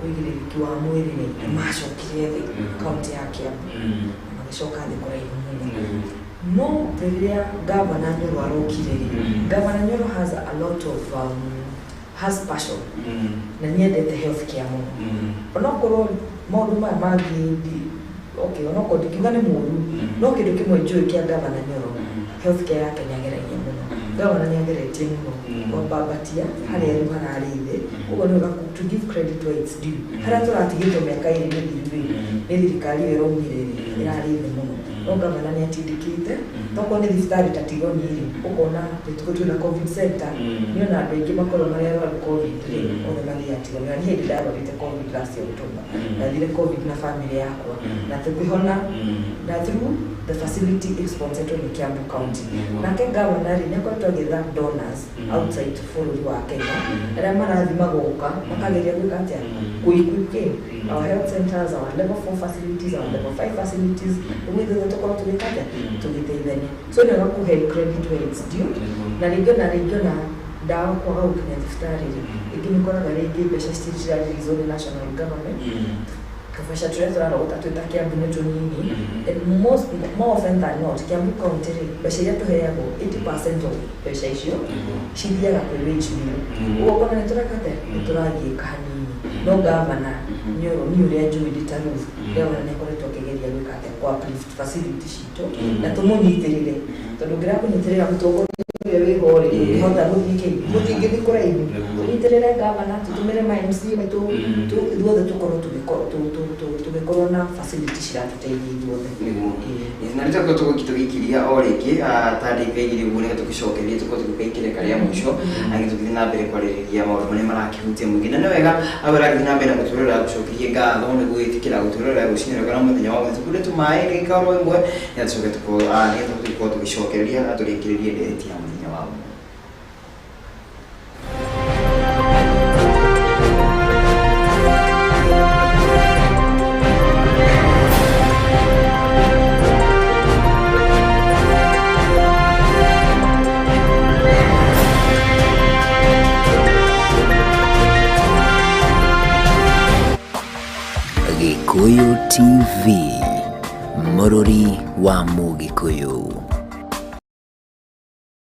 Speaker 12: ũigĩrĩrĩki wa mwĩrĩ rĩ, nĩ macokire thĩ kaunti ya Kiambu, na magĩcoka thĩ kũraihu mũno. No rĩrĩa Gavana Nyoro arokire rĩ, Gavana Nyoro has a lot of has passion na nĩendete health care mũno, onokorwo maũndũ maya mangĩ okay, onokorwo ndingiuga nĩ mũru, no kĩndũ kĩmwe njũĩ kĩa Gavana Nyoro, health care yake nĩ ageragia mũno. Gavana nĩ ageretie mũno kwambambatia harĩa rĩu hararĩ thĩ. Ũguo nĩ wega to give credit where it's due. Harĩa tũratigĩtwo mĩaka 2 mĩthiru rĩ, nĩ thirikari ĩyo ĩraumire rĩ, ĩrarĩ thĩ mũno, no gavana nĩ atindĩkĩte. Tokorwo nĩ thibitarĩ ta Tigoni rĩ, ũkona rĩtukũ twĩna COVID center, nĩ ona andũ aingĩ makorwo marĩa arwaru COVID rĩ, othe mathiaga Tigoni. Na niĩ hĩndĩ ndarwarĩte COVID last year October, ndathire COVID na family yakwa na tũkĩhona na through the facility sponsored nĩ Kiambu County. Nake governor rĩ, nĩ akoretwo agĩetha donors outside bũrũri wa Kenya arĩa marathiĩ magoka makageria gwĩka atĩa, kũ-equip our health centers, our level 4 facilities, our level 5 facilities, ũguo ithuothe tũkorwo tũgĩka atĩa, tũgĩteithania. So nĩ wega kũhe credit where it's due. Na rĩngĩ ona rĩngĩ ona ndawa kwaga gũkinya thibitarĩ rĩ, rĩngĩ nĩ ũkoraga rĩngĩ mbeca citirareleaswo nĩ national government, tũbeca tũrĩa tũrarogota twĩ ta Kiambu nĩ tũnini, and most more often than not Kiambu County rĩ, mbeca iria tũheagwo, 80% of mbeca icio cithiaga kwĩ wage bill. Ũguo ũkona nĩ tũreka atĩa, nĩ tũragiĩka hanini. No gavana Nyoro, niĩ ũrĩa njũĩ ndĩ ta Ruth, gavana nĩ akoretwo akĩgeria gwĩka atĩa, kũ uplift facility citũ, na tũmũnyitĩrĩre, tondũ ũngĩrega kũnyitĩrĩra mũtongoria ũrĩa wĩho rĩ, ndũngĩhota gũthiĩ kĩ, mũtingĩthiĩ kũraihu. Tũnyitĩrĩre gavana, tũtũmĩre ma MC maitũ, ithuothe tũkorwo tũgĩkorwo na facility ciratũteithia ithuothe.
Speaker 10: Nĩguo. Yes, na rĩu tũgũkorwo tũgĩkiria o rĩngĩ ta ndagĩka 2 ũguo nĩgetha tũgĩcokerie, tũkorwo tũgĩũka ikereka rĩa mũico angĩ tũgĩthiĩ na mbere kwarĩrĩria maũndũ marĩa marakĩhutia mũingĩ. Na nĩ wega au ũragĩthiĩ na mbere na gũtwĩrorera, gũcokerie ngatho nĩ gwĩtĩkĩra gũtwĩrorera rũcinĩ rwega na mũthenya wa ũmũthĩ. Tũkunde tũmaĩ ndagĩka oro ĩmwe nĩgetha tũcoke nĩgetha tũkorwo tũgĩcokereria na tũrĩkĩrĩrie ndereti ya mũthenya wa ũmũthĩ.
Speaker 6: Gikuyu TV, mũrũri wa Mũgĩkũyũ.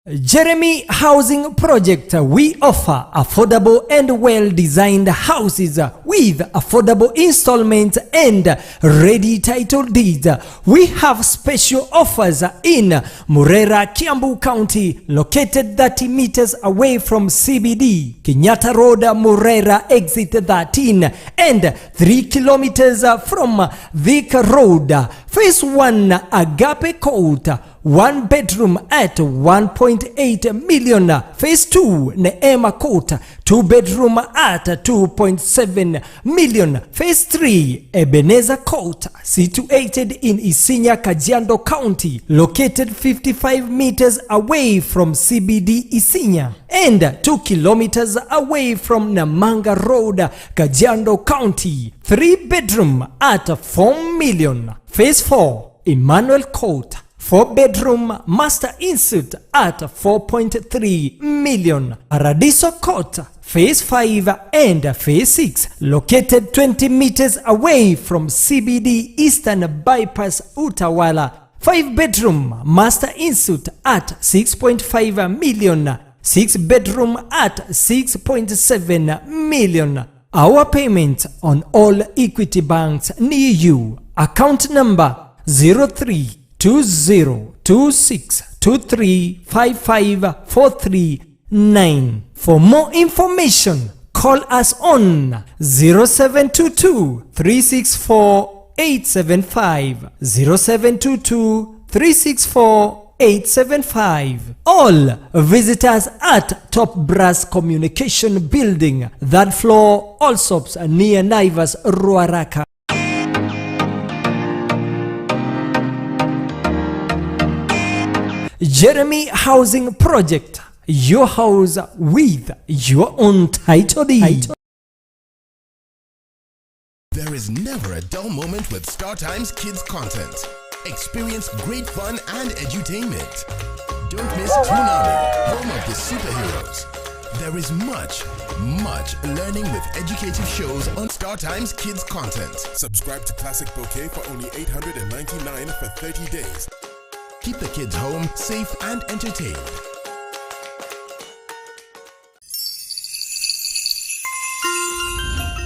Speaker 1: Jeremy Housing Project, we offer affordable and well-designed houses with affordable installments and ready title deeds. We have special offers in Murera, Kiambu County, located 30 meters away from CBD, Kenyatta Road, Murera, exit 13, and 3 kilometers from Thika Road. Phase 1, Agape Court, 1 bedroom at 1.8 million. Phase 2, Neema Court, 2 bedroom at 2.7 million. Phase 3, Ebenezer Court, situated in Isinya, Kajiado County, located 55 meters away from CBD Isinya and 2 kilometers away from Namanga Road, Kajiado County, 3 bedroom at 4 million. Phase 4, Emmanuel Court, 4 bedroom master insert at 4.3 million. Paradiso Court, Phase 5 and Phase 6, located 20 meters away from CBD Eastern Bypass Utawala. 5 bedroom master insert at 6.5 million. 6 bedroom at 6.7 million. Our payment on all Equity banks near you. Account number 032026235543. For more information, call us on 0722 364 875, 0722 364 875. All visitors at Top Brass Communication Building, third floor, Allsops, near Naivas, Ruaraka. Jeremy Housing Project, your house with your own title deed.
Speaker 2: There is never a dull moment with StarTimes Kids content. Experience great fun and edutainment. Don't miss Toonami, home of the superheroes. There is much, much learning with educative shows on StarTimes Kids content.
Speaker 3: Subscribe to Classic Bouquet for only 899 for 30 days.
Speaker 2: Keep the kids home, safe and entertained.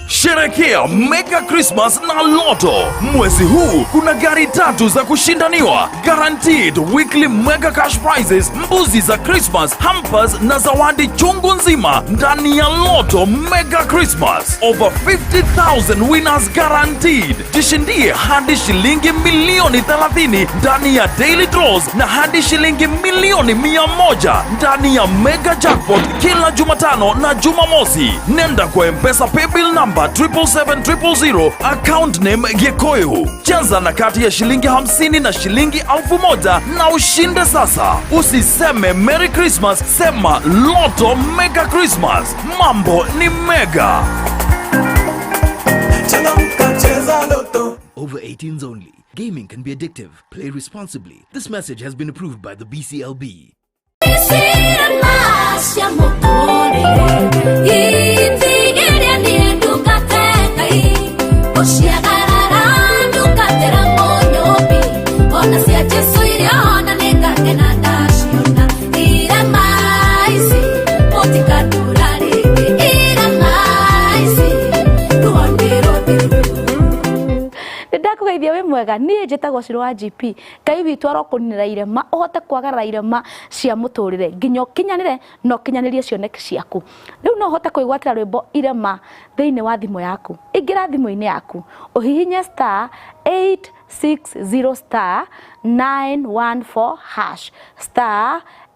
Speaker 4: Sherekea Mega Christmas na Lotto. Mwezi huu kuna gari tatu za kushindaniwa, guaranteed weekly mega cash prizes, mbuzi za Christmas, hampers na zawadi chungu nzima ndani ya Lotto Mega Christmas. Over 50,000 winners guaranteed. Jishindie hadi shilingi milioni 30 ndani ya daily draws na hadi shilingi milioni 100 ndani ya mega jackpot kila Jumatano na Jumamosi. Nenda kwa M-Pesa paybill number 777,000, account name Gikuyu. Cheza na kati ya shilingi 50 na shilingi 1,000 na ushinde sasa. Usiseme Merry Christmas, sema Lotto Mega Christmas. Mambo ni mega.
Speaker 6: Over 18s only. Gaming can be addictive. Play responsibly. This message has been approved by the BCLB.
Speaker 7: Irema cia mũtũrĩre itigĩrĩre niĩ ndungate Ngai ũciagarara ndungatĩra mũnyũmbi ona cia Jesũ iria ona nĩngakena ndaciona irema ici mũtikatũra rĩngĩ irema ici ruo nĩ rũthiru.
Speaker 8: Nĩ ndakũgeithia wĩ mwega, niĩ njĩtagwo Shiro wa GP. Ngai witũ arokũninĩra irema ũhote kwagarara irema cia mũtũrĩre nginya ũkinyanĩre na ũkinyanĩrie cioneki ciaku. Rĩu no ũhote kwĩgwatĩra rwĩmbo irema thĩinĩ wa thimũ yaku. Ingĩra thimũ-inĩ yaku ũhihinye *860*914#,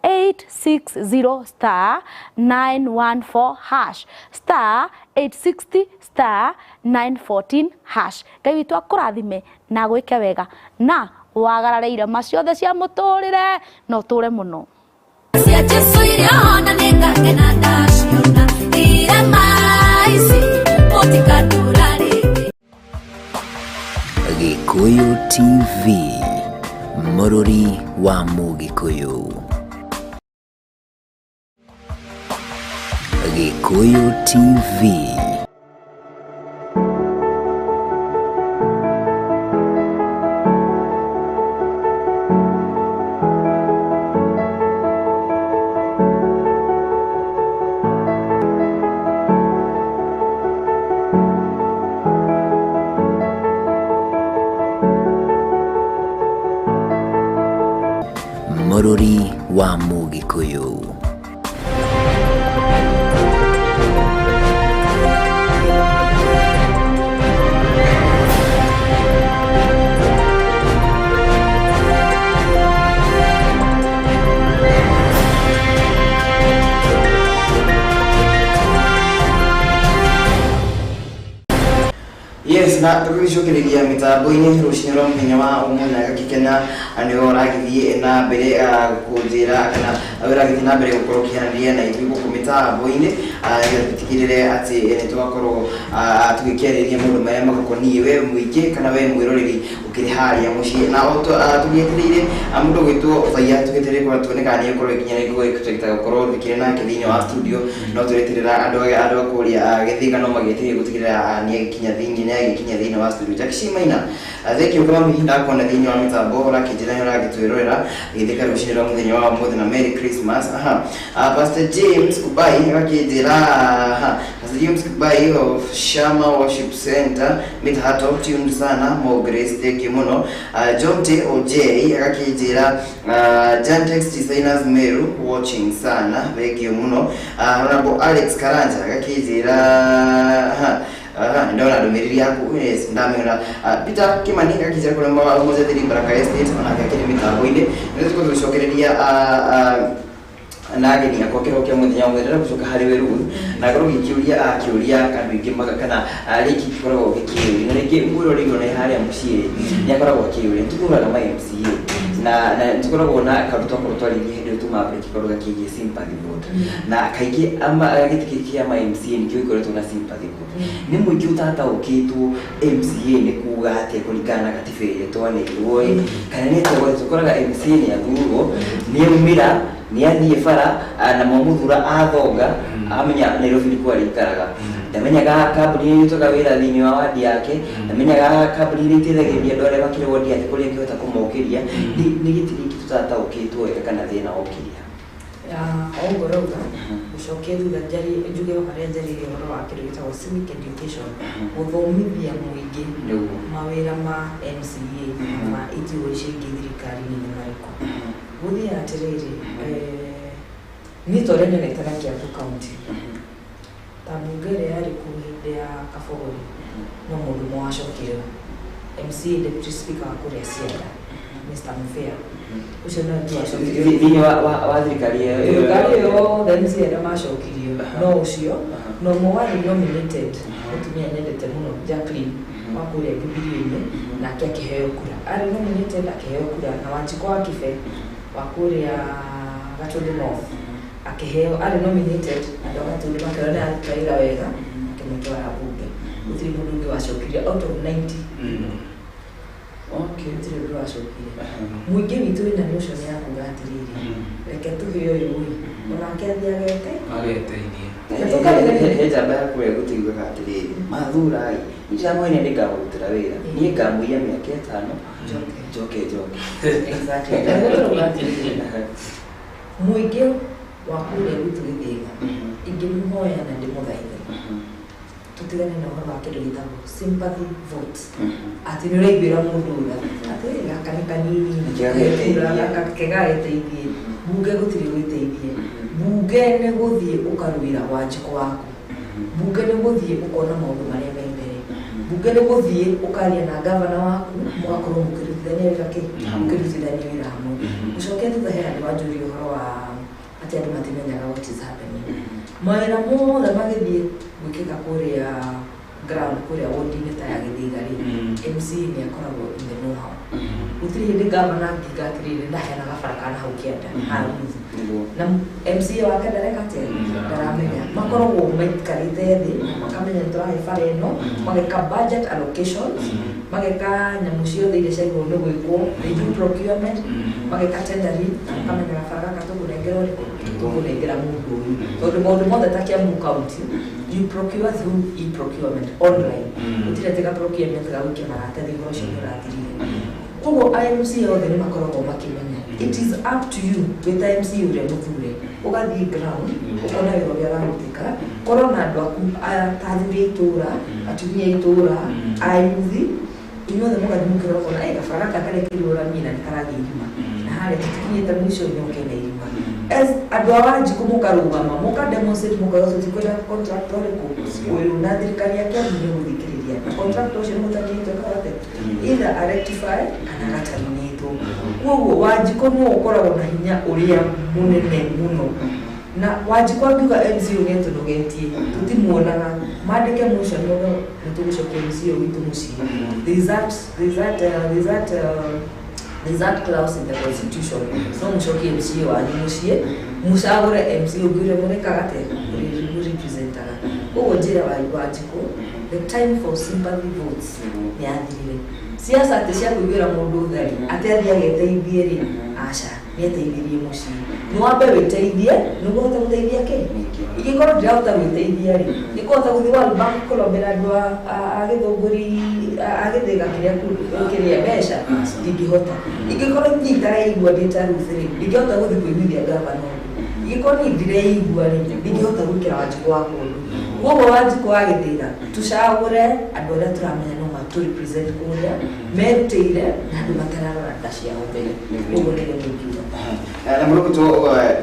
Speaker 8: *860*914#, *860*914#. Ngai witũ akũrathime na agwĩke wega na wagarare irema ciothe cia mũtũrĩre na ũtũre mũno.
Speaker 7: Cia Jesũ iria ona nĩngakena ndaciona irema ici mũtikatũra rĩngĩ.
Speaker 13: Gikuyu TV, mũrũri wa Mũgĩkũyũ. Gikuyu TV. Mũrũri wa Mũgĩkũyũ.
Speaker 10: Yes, na tũgĩcokereria mĩtambo-inĩ rũcinĩ rwa mũthenya wa ũmũthĩ na gagĩkena nĩwe ũragĩthiĩ na mbere kũnjĩra kana ũragĩthiĩ na mbere gũkorwo ũkĩaranĩria na ithuĩ gũkũ mĩtambo-inĩ, nĩgetha tũtigĩrĩre atĩ nĩ twakorwo tũgĩkĩarĩrĩria maũndũ marĩa magũkoniĩ we mũingĩ kana we mwĩroreri ũkĩrĩ harĩa mũciĩ. Na o tũgĩetereire mũndũ ũgwĩtwo Baiya, tũgĩetereire kũrora tuone kana nĩ egũkorwo ĩkinyanĩire gũkorwo thikĩrĩ nake thĩinĩ wa studio, no tũreterera andũ a kũrĩa Gĩthĩga no magĩetereire gũtigĩrĩra nĩ agĩkinya thĩinĩ wa studio. Jackie Maina, thank you kama mihinda kuona thĩinĩ wa mĩtambo ũrakĩnjĩra nĩ ũragĩtwĩrorera gĩthĩka rũcinĩ rwa mũthenya wa ũmũthĩ na Merry Christmas. Aha. Pastor James Kubai agakĩnjĩra, aha, Pastor James Kubai of Shama Worship Center Mitahato, tuned sana, more grace, thank you mũno. John T OJ agakĩnjĩra, Jantex Designers Meru watching sana, thank you mũno. Honorable Alex Karanja agakĩnjĩra, aha, aha, ndona ndũmĩrĩri yaku, yes, ndamĩona. Peter Kimani agakĩnjĩra kũrĩa Mũthetheri Baraka Estate onake akĩrĩ mĩtambo-inĩ. Nĩ tũgũthiĩ gũcokereria na ageni akwa kĩro kĩa mũthenya wa mũthenya gũcoka harĩ we Ruth, na ngorwo ngĩkĩũria kĩũria andũ aingĩ maga kana rĩngĩ gĩkoragwo gĩkĩũria na rĩngĩ mwĩroreri ona harĩa mũciĩ nĩ akoragwo akĩũria tũthuraga ma MCA na tũkoragwo na kaũndũ twakorwo twarĩirie hĩndĩ ĩyo tuma break kaũndũ gakĩgiĩ sympathy vote, na kaingĩ gĩtĩ gĩkĩ kĩa ma MCA nĩkĩo gĩkoretwo na sympathy vote. Nĩ mũingĩ ũtataũkĩtwo MCA nĩ kuga atĩa kũringana na gatiba ĩrĩa twaneirwo ĩ, kana nĩ atĩa gwothe tũkoraga MCA nĩ athurwo, nĩ aumĩra, nĩ athiĩ bara na mwamuthura athonga amenya Nairobi nĩkuo arĩikaraga, ndamenyaga kambuni ĩrĩa ĩrutaga wĩra thĩinĩ wa wadi yake, ndamenyaga kambuni ĩrĩa ĩteithagĩrĩria andũ arĩa makĩrĩ wodi yake kũrĩa angĩhota kũmokĩria. Nĩ gĩtĩ gĩkĩ tũtataũkĩtwo wega kana thĩna wokĩria.
Speaker 12: O ũguo ũrauga, gũcokia thutha njuge harĩa njarĩrie ũhoro wa kĩndũ gĩtagwo civic education, gũthomithia mũingĩ mawĩra ma MCA ma itigo icio ingĩ thirikari-inĩ nĩ marĩkũ. Gũthiaga atĩrĩrĩ, niĩ ta ũrĩa nyonete na Kiambu County, ta mbunge ĩrĩa yarĩ kuo hĩndĩ ya Kabogori, no mũndũ ũmwe wacokire, MCA deputy speaker wa kũrĩa Siaya, Mr. Mufea, ũcio no tu wacokirio
Speaker 10: thĩinĩ wa thirikari ĩyo.
Speaker 12: Thirikari ĩyo yothe MCA arĩa macokirio no ũcio, na ũmwe warĩ nominated mũtumia nyendete mũno Jacqueline wa kũrĩa Jubilee-inĩ, nake akĩheo kura, arĩ nominated akĩheo kura, na Wanjikũ wa Kibe wa kũrĩa Gatundu North akĩheo, arĩ nominated, andũ a Gatundu makĩona nĩ aruta wĩra wega, akĩmũtwara mbunge. Gũtirĩ mũndũ ũngĩ wacokirie out of 90.
Speaker 10: Okay.
Speaker 12: Gũtirĩ ũndũ wacokire. Mũingĩ witũ wĩna notion ya kuga atĩrĩrĩ, reke tũhe ũyũ ĩ, onake athiĩ agete
Speaker 14: ageteithie.
Speaker 10: He njamba ya kũrĩa gũtiguaga atĩrĩrĩ, mathura ĩ, ndĩramwene nĩngamũrutĩra wĩra, niĩ ngamũiya mĩaka ĩtano njoke njoke.
Speaker 12: Exactly. Na nĩguo tũrauga atĩrĩrĩ, mũingĩ wa kũrĩa gwitũ Gĩthĩga, ingĩmũhoya na ndĩmũthaithe tũtigane na ũhoro wa kĩndũ gĩtagwo sympathy vote, atĩ nĩ ũraiguĩra mũndũ tha atĩ gaka nĩ kanini, gaka kegageteithie. Mbunge gũtirĩ gwĩteithie, mbunge nĩ gũthiĩ ũkarũĩra Wanjikũ waku, mbunge nĩ gũthiĩ ũkona maũndũ marĩa me mbere, mbunge nĩ gũthiĩ ũkaria na gavana waku, mũgakorwo mũkĩrutithania wĩra kĩ mũkĩrutithania wĩra hamwe. Ũcoke thutha he handũ wanjũria ũhoro wa atĩ andũ matimenyaga what is happening. Mawĩra mothe magĩthiĩ gwĩkĩka kũrĩa ground, kũrĩa wodi-inĩ ta ya Gĩthĩga rĩ, MCA nĩ akoragwo in the know how. Gũtirĩ hĩndĩ gavana angiuga atĩrĩrĩ, ndaheana gabara kana hau kĩanda ha Ruth, na MCA wake ndareka atĩa, ndaramenya. Makoragwo maikarĩte thĩ makamenya nĩ tũrahe bara ĩno, mageka budget allocations, mageka nyamũ ciothe iria ciagĩrĩirwo nĩ gwĩkwo, they do procurement, mageka tendering, na makamenya gabara gaka tũkũnengera ũrĩkũ, tũkũnengera mũndũ ũyũ, tondũ maũndũ mothe ta Kiambu County you procure through e-procurement online. Gũtirĩ atĩ ga procurement ga gũikia maratathi, ũhoro ũcio nĩ ũrathirire. Koguo IMC othe nĩ makoragwo makĩmenya. It is up to you wĩ ta MC ũrĩa mũthure, ũgathiĩ ground ũkona wĩra ũrĩa ũrarutĩka, korwo na andũ aku ta athuri a itũra, atumia a itũra, ayuthi. Inyuothe mũgathiĩ mũkĩrora ũkona "Eh, gabara gaka karekĩrirwo rami na nĩ karathiĩ irima na harĩa tũtikinyĩte mũico nyoke na irima." As andũ a Wanjikũ mũkarũgama, mũka demonstrate, mũkauga tũtikwenda contractor ũrĩkũ ũyũ, na thirikari ya Kiambu nĩ ĩgũthikĩrĩria, na contractor ũcio nĩ gũterminate ekaga atĩa, either a rectify kana agaterminatwo. Koguo Wanjikũ nĩwe ũkoragwo na hinya ũrĩa mũnene mũno, na Wanjikũ angiuga MCA nĩ atũnogetie, tũtimuonaga, mandĩke motion mauge nĩ tũgũcokia MCA witũ mũciĩ. There is that clause in the constitution, no mũcokie MCA wanyu mũciĩ, mũcagũre MCA ũngĩ ũrĩa mũrĩkaga atĩa, mũrepresentaga. Koguo njĩra Wanjikũ, the time for sympathy votes nĩ yathirire. Siasa atĩ cia kũiguĩra mũndũ thari atĩ athiĩ ageteithie rĩ, aca, nĩ ateithirie mũciĩ. Nĩ wambe wĩteithie nĩguo ũhote gũteithia kĩ. Ingĩkorwo ndirahota gwĩteithia rĩ, nĩkũhota gũthiĩ World Bank kũrombera andũ a Gĩthũngũri, a Gĩthĩga kĩrĩa kĩrĩa mbeca? Ndingĩhota. Ingĩkorwo niĩ itareigua ndĩ ta Ruth rĩ, ndingĩhota gũthiĩ kũiguithia gavana ũndũ. Ingĩkorwo niĩ ndireigua rĩ, ndingĩhota gwĩkĩra Wanjikũ wakwa ũndũ. Koguo Wanjikũ wa Gĩthĩga, tũcagũre andũ arĩa tũramenya no matũ represent kũrĩa, merutĩire na andũ matararora nda ciao mbere. Ũguo nĩguo niĩ ingiuga.
Speaker 10: Na mũno gũtwo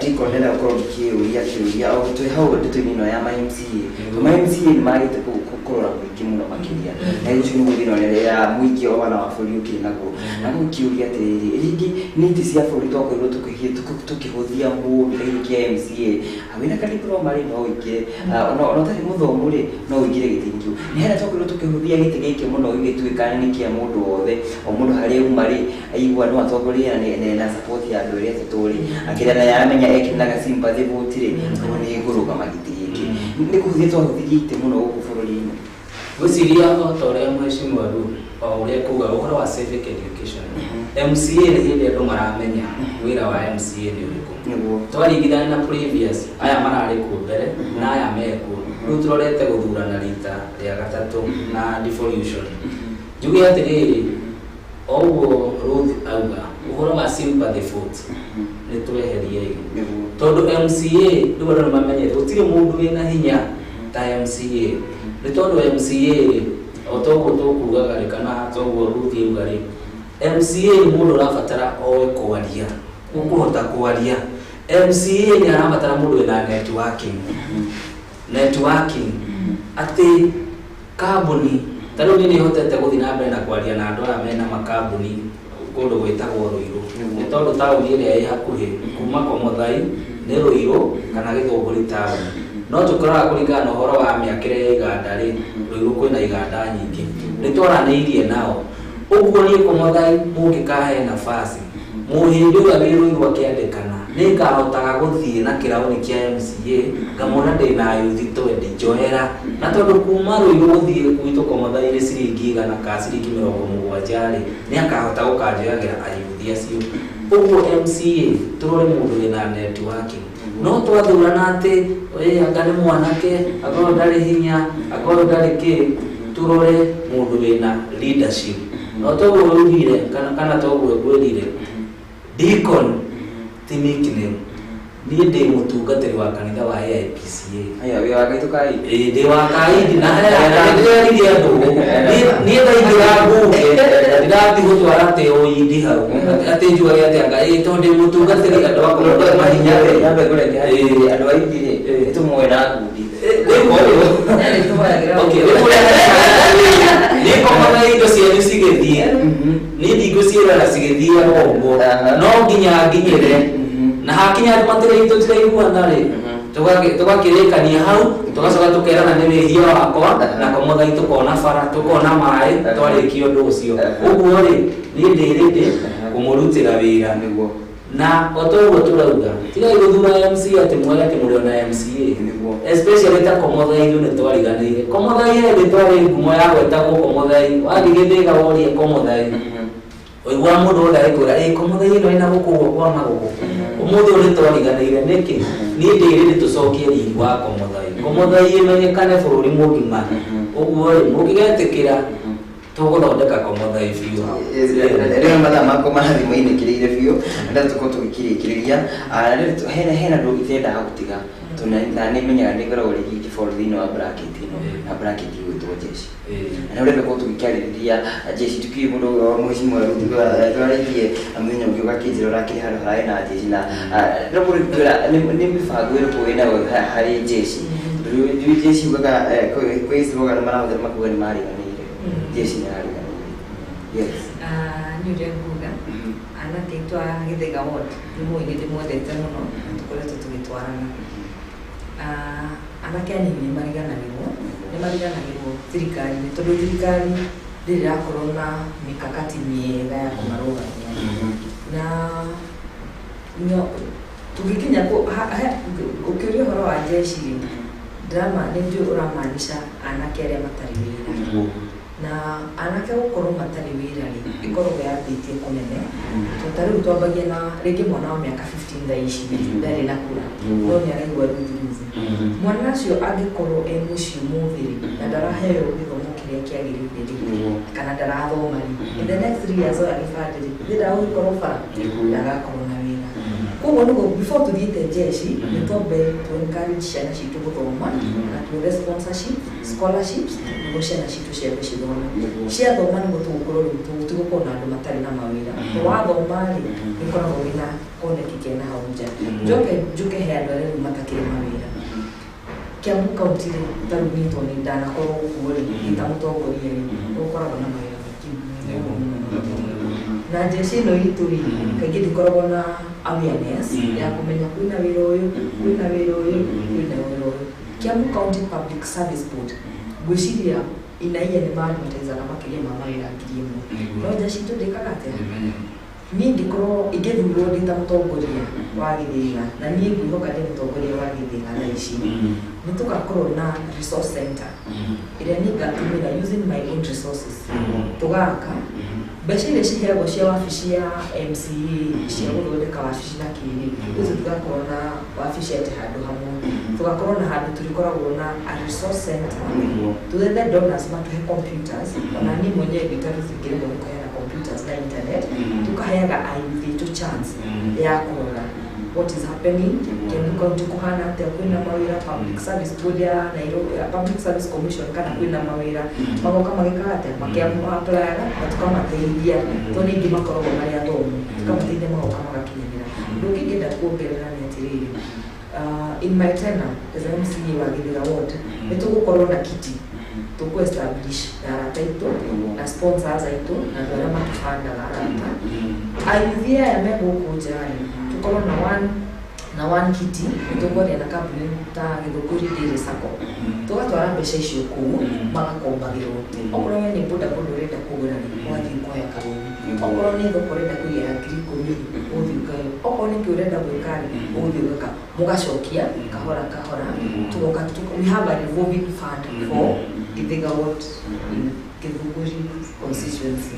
Speaker 10: Deacon, ndĩrenda gũkorwo ngĩkĩũria kĩũria o twĩ hau ndeto-inĩ ĩno ya ma MCA, to ma MCA nĩ magĩte kũrora mũingĩ mũno makĩria, na ũcio nĩguo thĩna ũrĩa ya mũingĩ wa wana wa bũrũri ũkĩrĩ naguo. Na gũkĩũria atĩrĩrĩ, rĩngĩ nĩ itĩ cia bũrũri twakorirwo tũkĩhũthia mũndũ na gĩtĩ kĩa MCA, wĩna ka diploma rĩ, no ũingĩre. Ona ũtarĩ mũthomu rĩ, no ũingĩre gĩtĩ-inĩ kĩu. Nĩ harĩa twakorirwo tũkĩhũthia gĩtĩ gĩkĩ mũno, gĩgĩtuĩka nĩ kĩa mũndũ wothe, o mũndũ harĩa uma rĩ, aigua no atongorie na support ya andũ arĩa atatũ rĩ, akĩrĩa na yaramenya ekĩnaga sympathy vote rĩ, koguo nĩ ngũrũgama gĩtĩ gĩkĩ. Nĩ kũhũthia twahũthirie itĩ mũno gũkũ bũrũri-inĩ.
Speaker 11: Ngwĩciria o ta ũrĩa mheshimiwa Ruth o ũrĩa kuga ũhoro wa civic education, MCA nĩ hĩndĩ andũ maramenya wĩra wa MCA nĩ ũrĩkũ. Twaringithania na previous, aya mararĩ kuo mbere na aya mekuo rĩu, tũrorete gũthurana rita rĩa gatatũ na devolution. Njuge atĩrĩrĩ, o ũguo Ruth auga ũhoro wa sympathy vote, nĩ tweherie, tondũ MCA rĩu andũ nĩ mamenyete gũtirĩ mũndũ wĩna hinya ta MCA. Nĩ tondũ MCA rĩ, o toguo tũkugaga rĩ, kana toguo Ruth auga rĩ, MCA nĩ mũndũ ũrabatara oe kwaria, ũkũhota kwaria. MCA nĩ arabatara mũndũ wĩna networking, atĩ kambuni ta rĩu niĩ nĩ hotete gũthiĩ na mbere na kwaria na andũ aya mena makambuni kũndũ gwĩtagwo Rũirũ, nĩ tondũ taũni ĩrĩa ĩ hakuhĩ kuma Komothai nĩ Rũirũ kana Gĩthũngũri taũni. No tũkoraga kũringana na ũhoro wa mĩakĩre ya iganda rĩ, Rũirũ kwĩna iganda nyingĩ. Nĩ twaranĩirie nao ũguo. Niĩ Komothai mũngĩkahe nafasi, mũhĩndĩ ũrĩa wĩ Rũirũ akĩandĩkana, nĩ ngahotaga gũthiĩ na kĩraũni kĩa MCA, ngamwona ndĩna yuthi twendi njoera, na tondũ kuma Rũirũ gũthiĩ gwitũ Komothai nĩ ciringi 100 ka ciringi 70 rĩ, nĩ akahota gũkanjoyagĩra ayuthi acio. Ũguo MCA tũrore mũndũ wĩna networking. No twathurana atĩ ĩ anga nĩ mwanake, akorwo ndarĩ hinya, akorwo ndarĩ kĩ, tũrore mũndũ wĩna leadership. No toguo ugire kana toguo ngwĩrire, Deacon ti nickname. Niĩ ndĩ mũtungatĩri wa kanitha wa AIPCA.
Speaker 10: Aya, wĩ wa gaitũ kai.
Speaker 11: Ĩĩ, ndĩ wa kaindi na ndĩreririe andũ. Niĩ ndaingĩra mbunge ndirathiĩ gũtwara atĩ ũindi hau atĩ njuage atĩ anga ĩ tondũ ndĩ mũtungatĩri andũ akũrũ mahinya rĩ.
Speaker 10: Nyambe ngũreke harĩ andũ aingĩ rĩ, nĩ tũmũĩ na ngundi.
Speaker 11: Okay, nĩ ngomana indo cianyu cigĩthiĩ, niĩ ndingũciĩrora cigĩthiaga ũguo, no nginya nginyĩre na hakinya andũ tũtiraiguana rĩ, tũgakĩrĩkania hau, tũgacoka tũkerana nĩ wĩhia wakwa, na Komothai tũkona bara, tũkona maĩ, twarĩkia ũndũ ũcio. Ũguo rĩ, niĩ ndĩ kũmũrutĩra wĩra. Na o toguo tũrauga, tigai gũthura MCA atĩ mwage atĩ mũrĩ ona MCA, especially ta Komothai. Ithuĩ nĩ twariganĩire Komothai. Hĩndĩ twarĩ ngumo ya gwetagwo Komothai, wathiĩ Gĩthĩga worie Komothai, ũiguaga mũndũ wothe agĩkwĩra ĩ Komothai ĩno ĩna gũkũ ũguo kwa magũgũ. Ũmũthĩ ũyũ nĩ twariganĩire nĩkĩ? Niĩ ndĩrĩ tũcokie riri wa Komothai, Komothai ĩmenyekane bũrũri mũgima. Ũguo rĩ, mũngĩgetĩkĩra, tũgũthondeka Komothai biũ.
Speaker 10: Rĩu mathaa makwa marathiĩ mainĩkĩrĩire biũ, na ndĩrenda tũkorwo tũgĩkĩrĩkĩrĩria. Na rĩu hena andũ itendaga gũtiga. Tondũ na nĩ menyaga nĩ ngoragwo rĩngĩ ngĩboro thĩinĩ wa bracket ĩno na bracket ĩgwĩtwo jeshi. Na ũrenda korwo tũgĩkĩarĩrĩria jeshi, tukiũĩ mũndũ wa mheshimiwa rĩu twarĩtie mũthenya ũngĩ ũgakĩnjĩra ũrakĩrĩ handũ hararĩ na jeshi na no kũrĩ nĩ mĩbango ĩrĩkũ wĩnayo harĩ jeshi? Tondũ rĩu jeshi ugaga kwĩ slogan marahũthĩra makuga nĩ mariganĩire, jeshi nĩ yariganĩire, yes.
Speaker 12: Niĩ ũrĩa nguga, anake aitũ a Gĩthĩga ward nĩ mũĩ nĩ ndĩmwendete mũno na tũkoretwo tũgĩtwarana. Anake anini nĩ mariganagĩrwo thirikari-inĩ tondũ thirikari ndĩrĩ ĩrakorwo na mikakati mĩega ya kũmarũgamia na no tũngĩkinya ũkĩũria ũhoro wa jeshi rĩ, drama nĩ njũĩ ũramaanisha anake arĩa matarĩ wĩra, na anake gũkorwo matarĩ wĩra rĩ, ĩkoragwo yambĩtie kũnene, tondũ ta rĩu twambagia na rĩngĩ mwana wa mĩaka 15 thaa ici ndarĩ na kura, no nĩ araigua ruthiruthi. Mwana ũcio angĩkorwo e mũciĩ ũmũthĩ rĩ, na ndaraheo gĩthomo kĩrĩa kĩagĩrĩire rĩ, kana ndarathoma rĩ, in the next 3 years oya gĩbandĩ rĩ, ndĩendaga gũgĩkorwo bara, ndagakorwo na wĩra. Koguo nĩguo before tũthiĩte jeshi, nĩ twambe tu encourage ciana citũ gũthoma na tuethe sponsorship, scholarships, nĩguo ciana citũ ciambe cithome. Ciathoma nĩguo tũgũkorwo rĩu tũtigũkorwo na andũ matarĩ na mawĩra. Wathoma rĩ, nĩ ũkoragwo wĩna koneki kena hau nja. Njoke njuke he andũ arĩa rĩu matakĩrĩ mawĩra Kiambu County rĩ, ta rĩu niĩ tondũ nĩ ndanakorwo kuo rĩ, ndĩ ta mũtongoria rĩ, nĩ gũkoragwo na mawĩra maingĩ mũno mũno mũno. Na jeshi ĩno itũ rĩ, kaingĩ ndĩkoragwo na awareness ya kũmenya kwĩna wĩra ũyũ, kwĩna wĩra ũyũ, kwĩna wĩra ũyũ. Kiambu County Public Service Board, ngwĩciria inaia nĩ maadvertisaga makĩria ma mawĩra 1000, no jeshi itũ ndĩkaga atĩa. Niĩ ingĩkorwo ingĩthurwo ndĩ ta mũtongoria wa Gĩthĩga, na niĩ ngwĩhoka ndĩ mũtongoria wa Gĩthĩga thaa ici, nĩ tũgakorwo na resource center ĩrĩa niĩ ngatũmĩra using my own resources. Tũgaka mbeca iria ciheagwo cia wabici ya MCA cia gũthondeka wabici na kĩrĩ rĩu, tũgakorwo na wabici atĩ handũ hamwe, tũgakorwo na handũ tũrĩkoragwo na a resource center, twethe donors matũhe computers. Ona niĩ mwenyewe ngĩta ngĩremwo nĩ kũheana computers na internet, tukaheaga ayuthi aitũ chance ya kũrora what is happening Kiambu County, kuhana atĩa, kwĩna mawĩra Public Service Board ya Nairobi, ya Public Service Commission, kana kwĩna mawĩra, magoka magĩkaga atĩa, makĩapplyga na tukamateithia, tondũ nĩ aingĩ makoragwo marĩ athomu, tukamateithia magoka magakinyanĩra. Ũndũ ũngĩ ingĩenda kuongerera nĩ atĩrĩrĩ, in my tenure as MCA wa Gĩthĩga ward, nĩ tũgũkorwo na kiti tũkũ establish na arata aitũ na sponsors aitũ na andũ arĩa matũbandaga arata ayuthi aya me gũkũ nja rĩ, tũkorwo na one kiti. Nĩ tũkwaria na kambuni ta Gĩthũngũri Dairy Sacco, tũgatwara mbeca icio kũu, magakombagĩrwo. Okorwo we nĩ bodaboda ũrenda kũgũra rĩ, ũgathiĩ ũkoya karũni. Okorwo nĩ thoko ũrenda kũiga ya 10,000 rĩ, ũgũthiĩ ũkayo. Okorwo nĩ kĩ ũrenda gwĩka rĩ, ũgũthiĩ ũgeka, mũgacokia kahora kahora. Tũgoka we have a revolving fund for Gĩthĩga ward in Gĩthũngũri constituency.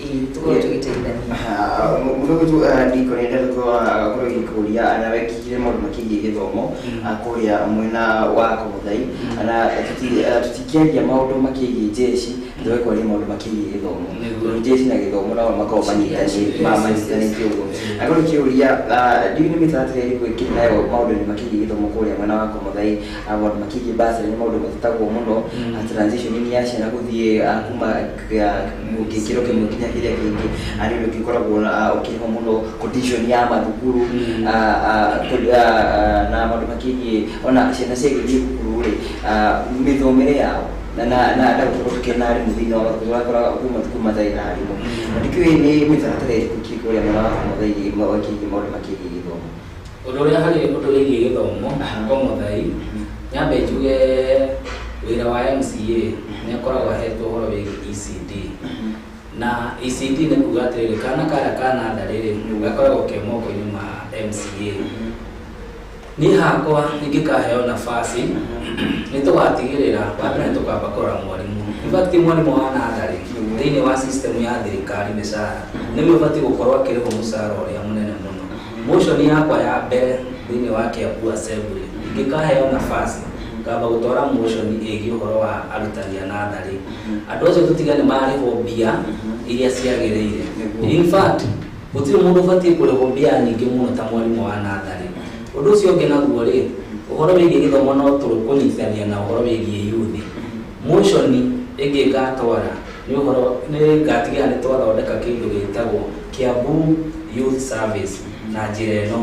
Speaker 12: Ĩĩ, tũkorwo tũgĩteithania.
Speaker 10: Mũndũ ndiko nĩ ndenda korwo gĩkũria na wekire maũndũ makĩgiĩ gĩthomo kũrĩa mwena wa Komuthai, na tũtingĩaria maũndũ makĩgiĩ jeshi tũgekwaria maũndũ makĩgiĩ gĩthomo, tondũ jeshi na gĩthomo nao makoragwo manyitanĩte ũguo. Na korwo kĩũria, ndiũĩ nĩ mĩtaratara ĩrĩkũ ĩkĩrĩ nayo maũndũ-inĩ makĩgiĩ gĩthomo kũrĩa mwena wa Komuthai? Maũndũ makĩgiĩ bursary nĩ maũndũ matetagwo mũno, transition ya ciana gũthiĩ kuma gĩkĩro kĩmwe nginya kĩrĩa kĩngĩ, nĩ ũndũ ũgĩkoragwo ũkĩrĩho mũno, condition ya mathukuru, na maũndũ makĩgiĩ ona ciana ciagĩthiĩ thukuru rĩ, mĩthomere yao na ndagũkorwo tũkĩona arimũ thĩinĩ wa mathukuru, ũrakora kwĩ mathukuru matarĩ na arimũ. Na ndikĩũĩ nĩ mĩtaratara ĩrĩkũ ĩkĩrĩ kũrĩa mwena wa Komuthai makĩgiĩ maũndũ makĩgiĩ gĩthomo?
Speaker 11: Ũndũ ũrĩa harĩ ũndũ wĩgiĩ gĩthomo Komuthai, nyambe njuge wĩra wa MCA nĩ akoragwo ahetwo ũhoro wĩgiĩ ECD, na ECD nĩ kuga atĩrĩrĩ, kana karĩa ka natharĩ rĩ, gakoragwo ke moko-inĩ ma MCA. Niĩ hakwa ingĩkaheo nafasi, nĩ tũgatigĩrĩra wa mbere nĩ tũkamba kũrora mwarimũ. In fact, mwarimũ wa natharĩ thĩinĩ wa system ya thirikari, mĩcara nĩwe ũbatiĩ gũkorwo akĩrĩhwo mũcara ũrĩa mũnene mũno. Motion yakwa ya mbere thĩinĩ wa Kiambu Assembly, ingĩkaheo nafasi, ngamba gũtwara motion ĩgiĩ ũhoro wa arutani a natharĩ. Andũ acio tũtige nĩ marĩhwo mbia iria ciagĩrĩire. In fact, gũtirĩ mũndũ ũbatiĩ kũrĩhwo mbia nyingĩ mũno ta mwarimũ wa natharĩ. Ũndũ ũcio ũngĩ naguo rĩ, Ũhoro wĩgiĩ gĩthomo no tũkũnyitithania na ũhoro wĩgiĩ youth. Motion ĩngĩ ngatwara nĩ ũhoro nĩ ngatigĩrĩra nĩ twathondeka kĩndũ gĩtagwo Kiambu Youth Service na njĩra ĩno.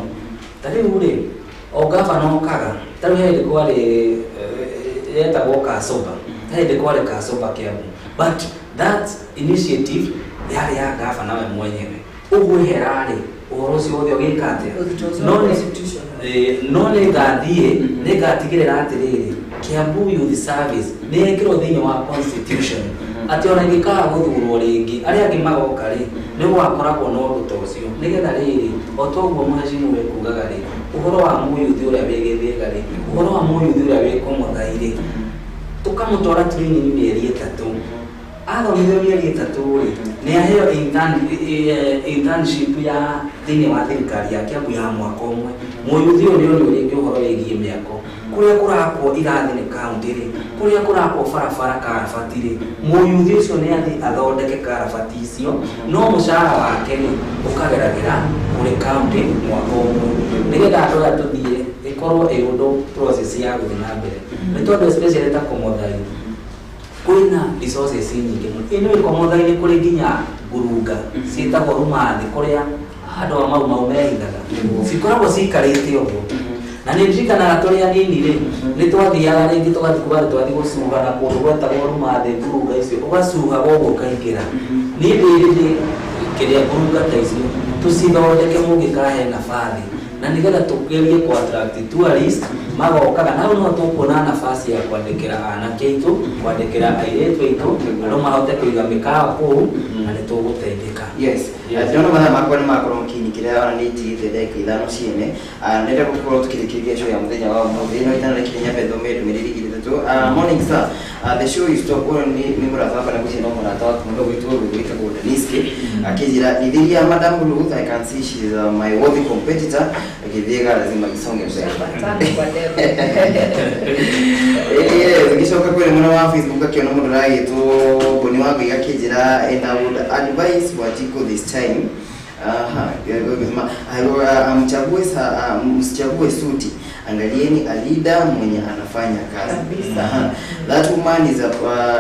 Speaker 11: Ta rĩu rĩ, o gavana okaga, ta rĩu he hĩndĩ kwarĩ yetagwo Kasoba, he hĩndĩ kwarĩ Kasoba Kiambu, but that initiative yarĩ ya gavana we mwenyewe. Ũguo hera-rĩ, ũhoro ũcio wothe ũgĩka atĩa? No nĩ ngathiĩ nĩ ngatigĩrĩra atĩrĩrĩ, Kiambu Youth Service nĩ yekĩrwo thĩinĩ wa constitution, atĩ ona ingĩkaga gũthurwo rĩngĩ, arĩa angĩ magoka rĩ, nĩ gũgakoragwo na ũndũ ta ũcio, nĩgetha rĩrĩ, o toguo mheshimiwa ekugaga rĩ, ũhoro wa mũyuthi ũrĩa wĩ Gĩthĩga rĩ, ũhoro wa mũyuthi ũrĩa wĩ Komothai rĩ, tũkamũtwara training mĩeri 3. Athomithio mĩeri 3 rĩ, nĩ aheo internship ya thĩinĩ wa thirikari ya Kiambu ya mwaka ũmwe. Mũyuthi ũyũ nĩ onio rĩngĩ ũhoro wĩgiĩ mĩako, kũrĩa kũrakwo irathi nĩ kaunti rĩ, kũrĩa kũrakwo barabara karabati rĩ, mũyuthi ũcio nĩ athiĩ athondeke karabati icio, no mũcara wake rĩ ũkageragĩra kũrĩ kaunti mwaka ũmwe, nĩgetha andũ aya tũthiĩ ĩkorwo ĩ ũndũ process ya gũthiĩ na mbere. Nĩ tondũ especially ta Komothai kwĩna resources nyingĩ mũno. Ĩno ĩ Komothai nĩ kũrĩ nginya ngurunga ciĩtagwo rumathi, kũrĩa andũ a Mau Mau mehithaga, cikoragwo cikarĩte ũguo. Na nĩ ndirikanaga tũrĩ anini rĩ, nĩ twathiaga rĩngĩ tũgathiĩ kuga atĩ twathiĩ gũcuha na kũndũ gwetagwo rumathi, ngurunga icio ũgacuha ũguo ũkaingĩra. Niĩ ndĩ kĩrĩa ngurunga ta icio tũcithondeke mũngĩkahe nabathi, na nĩgetha tũgerie kũ attract tourist magokaga na hau no tũkuona nafasi ya kwandĩkĩra anake aitũ, kwandĩkĩra airĩtu aitũ, andũ mahote kũiga mĩkawa kũu, na nĩ tũgũteithĩka.
Speaker 10: Yes, ndĩrona mathaa makwa nĩ makorwo makinyikĩra, ona nĩ itigĩte ndagĩka 5 ciene. Nenda gũkorwo tũkĩrĩkĩria show ya mũthenya wa ũmũthĩ, no itanarĩkĩria nyambe thome ndũmĩrĩri igĩrĩ ithatũ. Morning sir, the show is top. Ũyũ nĩ mũrata wakwa na ngwĩciria no mũrata waku mũno gwitũ gwĩtagwo Daniske, akĩnjĩra nithĩria Madam Ruth, I can see she is my worthy competitor. Gĩthiĩga lazima gisonge mbere. Yes, ngĩcoka kwĩ mwena wa Facebook akĩona mũndũ ũragĩtwo Boni wa Ngai akĩnjĩra, and I would advise Wanjiku this time, aha, amchague, msichague suti, angalieni a leader mwenye anafanya kazi. Aha. That woman is a,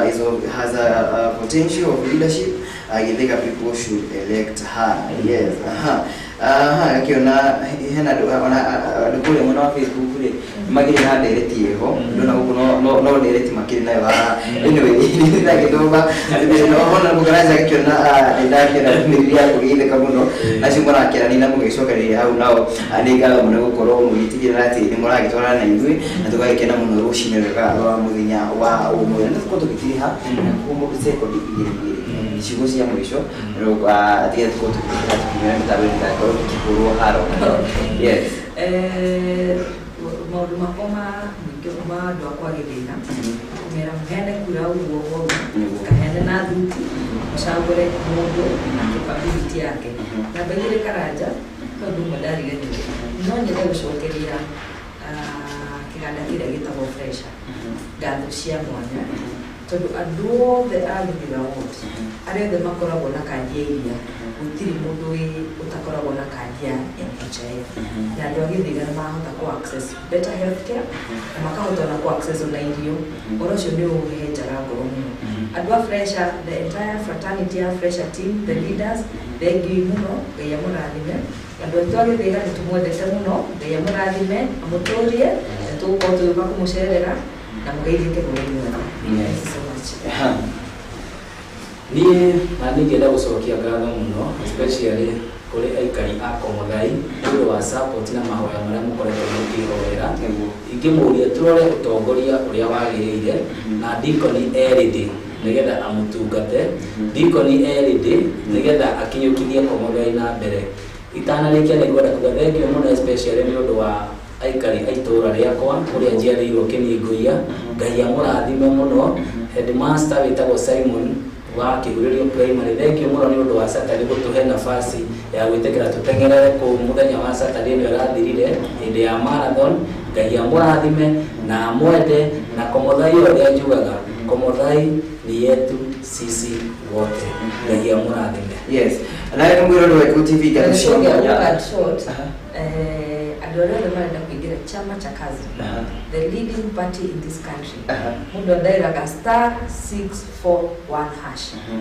Speaker 10: is a, has a potential of leadership. Githika people should elect her. Yes. Aha. Aha, akiona hena ona andũ kũrĩa mwena wa Facebook rĩ, magĩrĩ na ndereti ĩho, ndona gũkũ no ndereti makĩrĩ nayo haha. Anyway, ndagĩthoma ona mũgaraja akĩona nĩndakĩona ndũmĩrĩri yaku gĩtheka mũno, nacio mũrakĩrania na mũgĩcokanĩrĩria hau nao. Nĩ ngatho mũno gũkorwo mũgĩtigĩrĩra atĩ nĩ mũragĩtwarana na ithuĩ, na tũgagĩkena mũno rũcinĩ rwega rwa mũthenya wa ũmũthĩ, na tũkorwo tũgĩtiriha sekondi igĩrĩ igĩrĩ ciugo cia mũico tigetha tũkorwo tũgĩtiriha tukiumĩra mĩtambo-inĩ tũgakorwo tũkĩhũrwo haro. Yes.
Speaker 12: Maũndũ makwa ma mũingĩ ma andũ akwa Gĩthĩna, kũmera mũheane kura ũguo ũguo, kaheane na thuti, mũcagũre mũndũ na capability yake. Namba igĩrĩ, Karanja, tondũ ũmwe ndariganĩirwo, no nyende gũcokeria kĩganda kĩrĩa gĩtagwo Fresha ngatho cia mwanya, tondũ andũ othe a Gĩthĩga ward arĩa othe makoragwo na kandi ya iria, gũtirĩ mũndũ wĩ ũtakoragwo na kandi ya NHIF, na andũ a Gĩthĩga nĩ marahota kũ access better healthcare na makahota ona kũ access ona irio. Ũhoro ũcio nĩ ũhenjaga ngoro mũno. Andũ a Fresha, the entire fraternity ya Fresha team, the leaders, thengiũ mũno, Ngai amũrathime. Andũ aitũ a Gĩthĩga nĩ tũmwendete mũno, Ngai amũrathime, amũtũrie, na tũgũkorwo tũgĩũka kũmũcerera na mũgeithĩke mũrĩ mwega. Thank you so much.
Speaker 11: Niĩ na ningĩenda gũcokia ngatho mũno especially kũrĩ aikari a Komothai nĩ ũndũ wa support na mahoya marĩa mũkoretwo mũkĩhoera. Ingĩmũria tũrore ũtongoria ũrĩa wagĩrĩire na Deacon Eridi nĩgetha amũtungate, Deacon Eridi nĩgetha akinyũkithie Komothai na mbere. Itanarĩkia nĩ ngwenda kuga thengiũ mũno especially nĩ ũndũ wa aikari a itũũra rĩakwa kũrĩa njiarĩirwo Kĩningũia, Ngai amũrathime mũno. Headmaster wĩtagwo Simon wa Kĩhurĩrio Primary, thengiũ mũno nĩ ũndũ wa Saturday gũtũhe nafasi ya gwĩtĩkĩra tũteng'erere kũu mũthenya wa Saturday ĩno ĩrathirire hĩndĩ ya marathon. Ngai amũrathime na amwende, na Komothai ũrĩa njugaga, Komothai ni yetu sisi wote. Ngai amũrathime.
Speaker 10: Yes, nawe nĩ mwĩrori wa Gĩkũyũ TV, ngatho cia
Speaker 12: Nĩtũngĩa
Speaker 10: mwanya.
Speaker 12: gũ cut short, andũ arĩa othe marenda kũingĩra mbere chama cha kazi, the leading party in this country. Mũndũ andaĩraga *641#.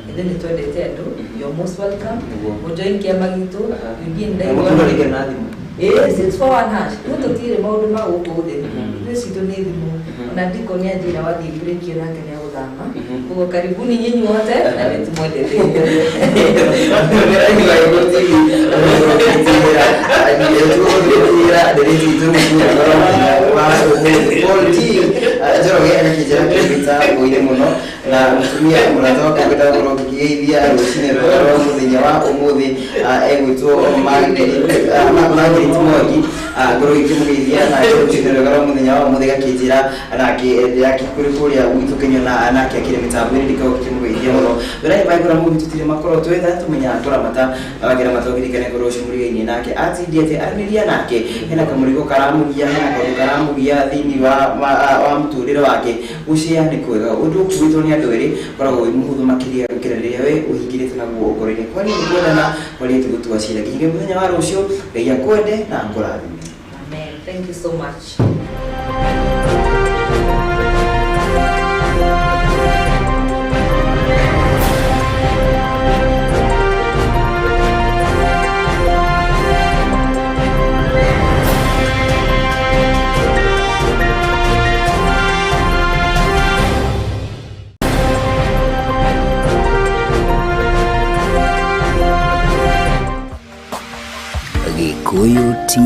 Speaker 12: Ithuĩ nĩ twendete andũ. You're most welcome. Mũjoin kĩama gitũ. Eugene Ndaigua.
Speaker 10: Mũndũ arĩngĩra na thimũ.
Speaker 12: Ĩĩ, 641#. Ithuĩ tũtirĩ maũndũ ma gũkũ thĩ, ithuĩ citũ nĩ thimũ. Ona ndiko nĩ anjĩra wathiĩ break ĩyo nake nĩ agũthama. Koguo karibuni nyinyi wote na nĩ tũmwendete.
Speaker 10: Njoroge agakĩnjĩra kĩmĩtambo-inĩ mũno na mũtumia mũrata wakwa ngwenda gũkorwo ngĩgeithia rũcinĩ rwega rwa mũthenya wa ũmũthĩ, egwĩtwo Margaret Mwangi, ngorwo ngĩkĩmũgeithia nake rũcinĩ rwega rwa mũthenya wa ũmũthĩ, gakĩnjĩra nake ndĩrakĩkũrĩ kũrĩa gwitũ Kenya na nake akĩrĩ mĩtambo-inĩ, ndikorwo ngĩkĩmũgeithia mũno. Mbere mangĩkora mũgĩ tũtirĩ makorwo twetha tũmenyaga kũramata wakĩramata ũkĩririkane korwo ũcio mũrigaine nake atindiete aranĩria nake hena kamũrigo karamũgia, hena kaũndũ karamũgia thĩinĩ wa mũtũrĩre wake. Gũcea nĩ kwega, ũndũ ũkuĩtwo nĩ andũ erĩ ũkoragwo wĩ mũhũthũ makĩria gũkĩra rĩrĩa we ũhingĩrĩte naguo ngoro-inĩ. Kwaria nĩ kwendana, kwaria ti gũtua cira. Nginya mũthenya wa rũciũ, Ngai akwende na akũrathime.
Speaker 12: Amen. Thank you so much.
Speaker 13: Gikuyu TV.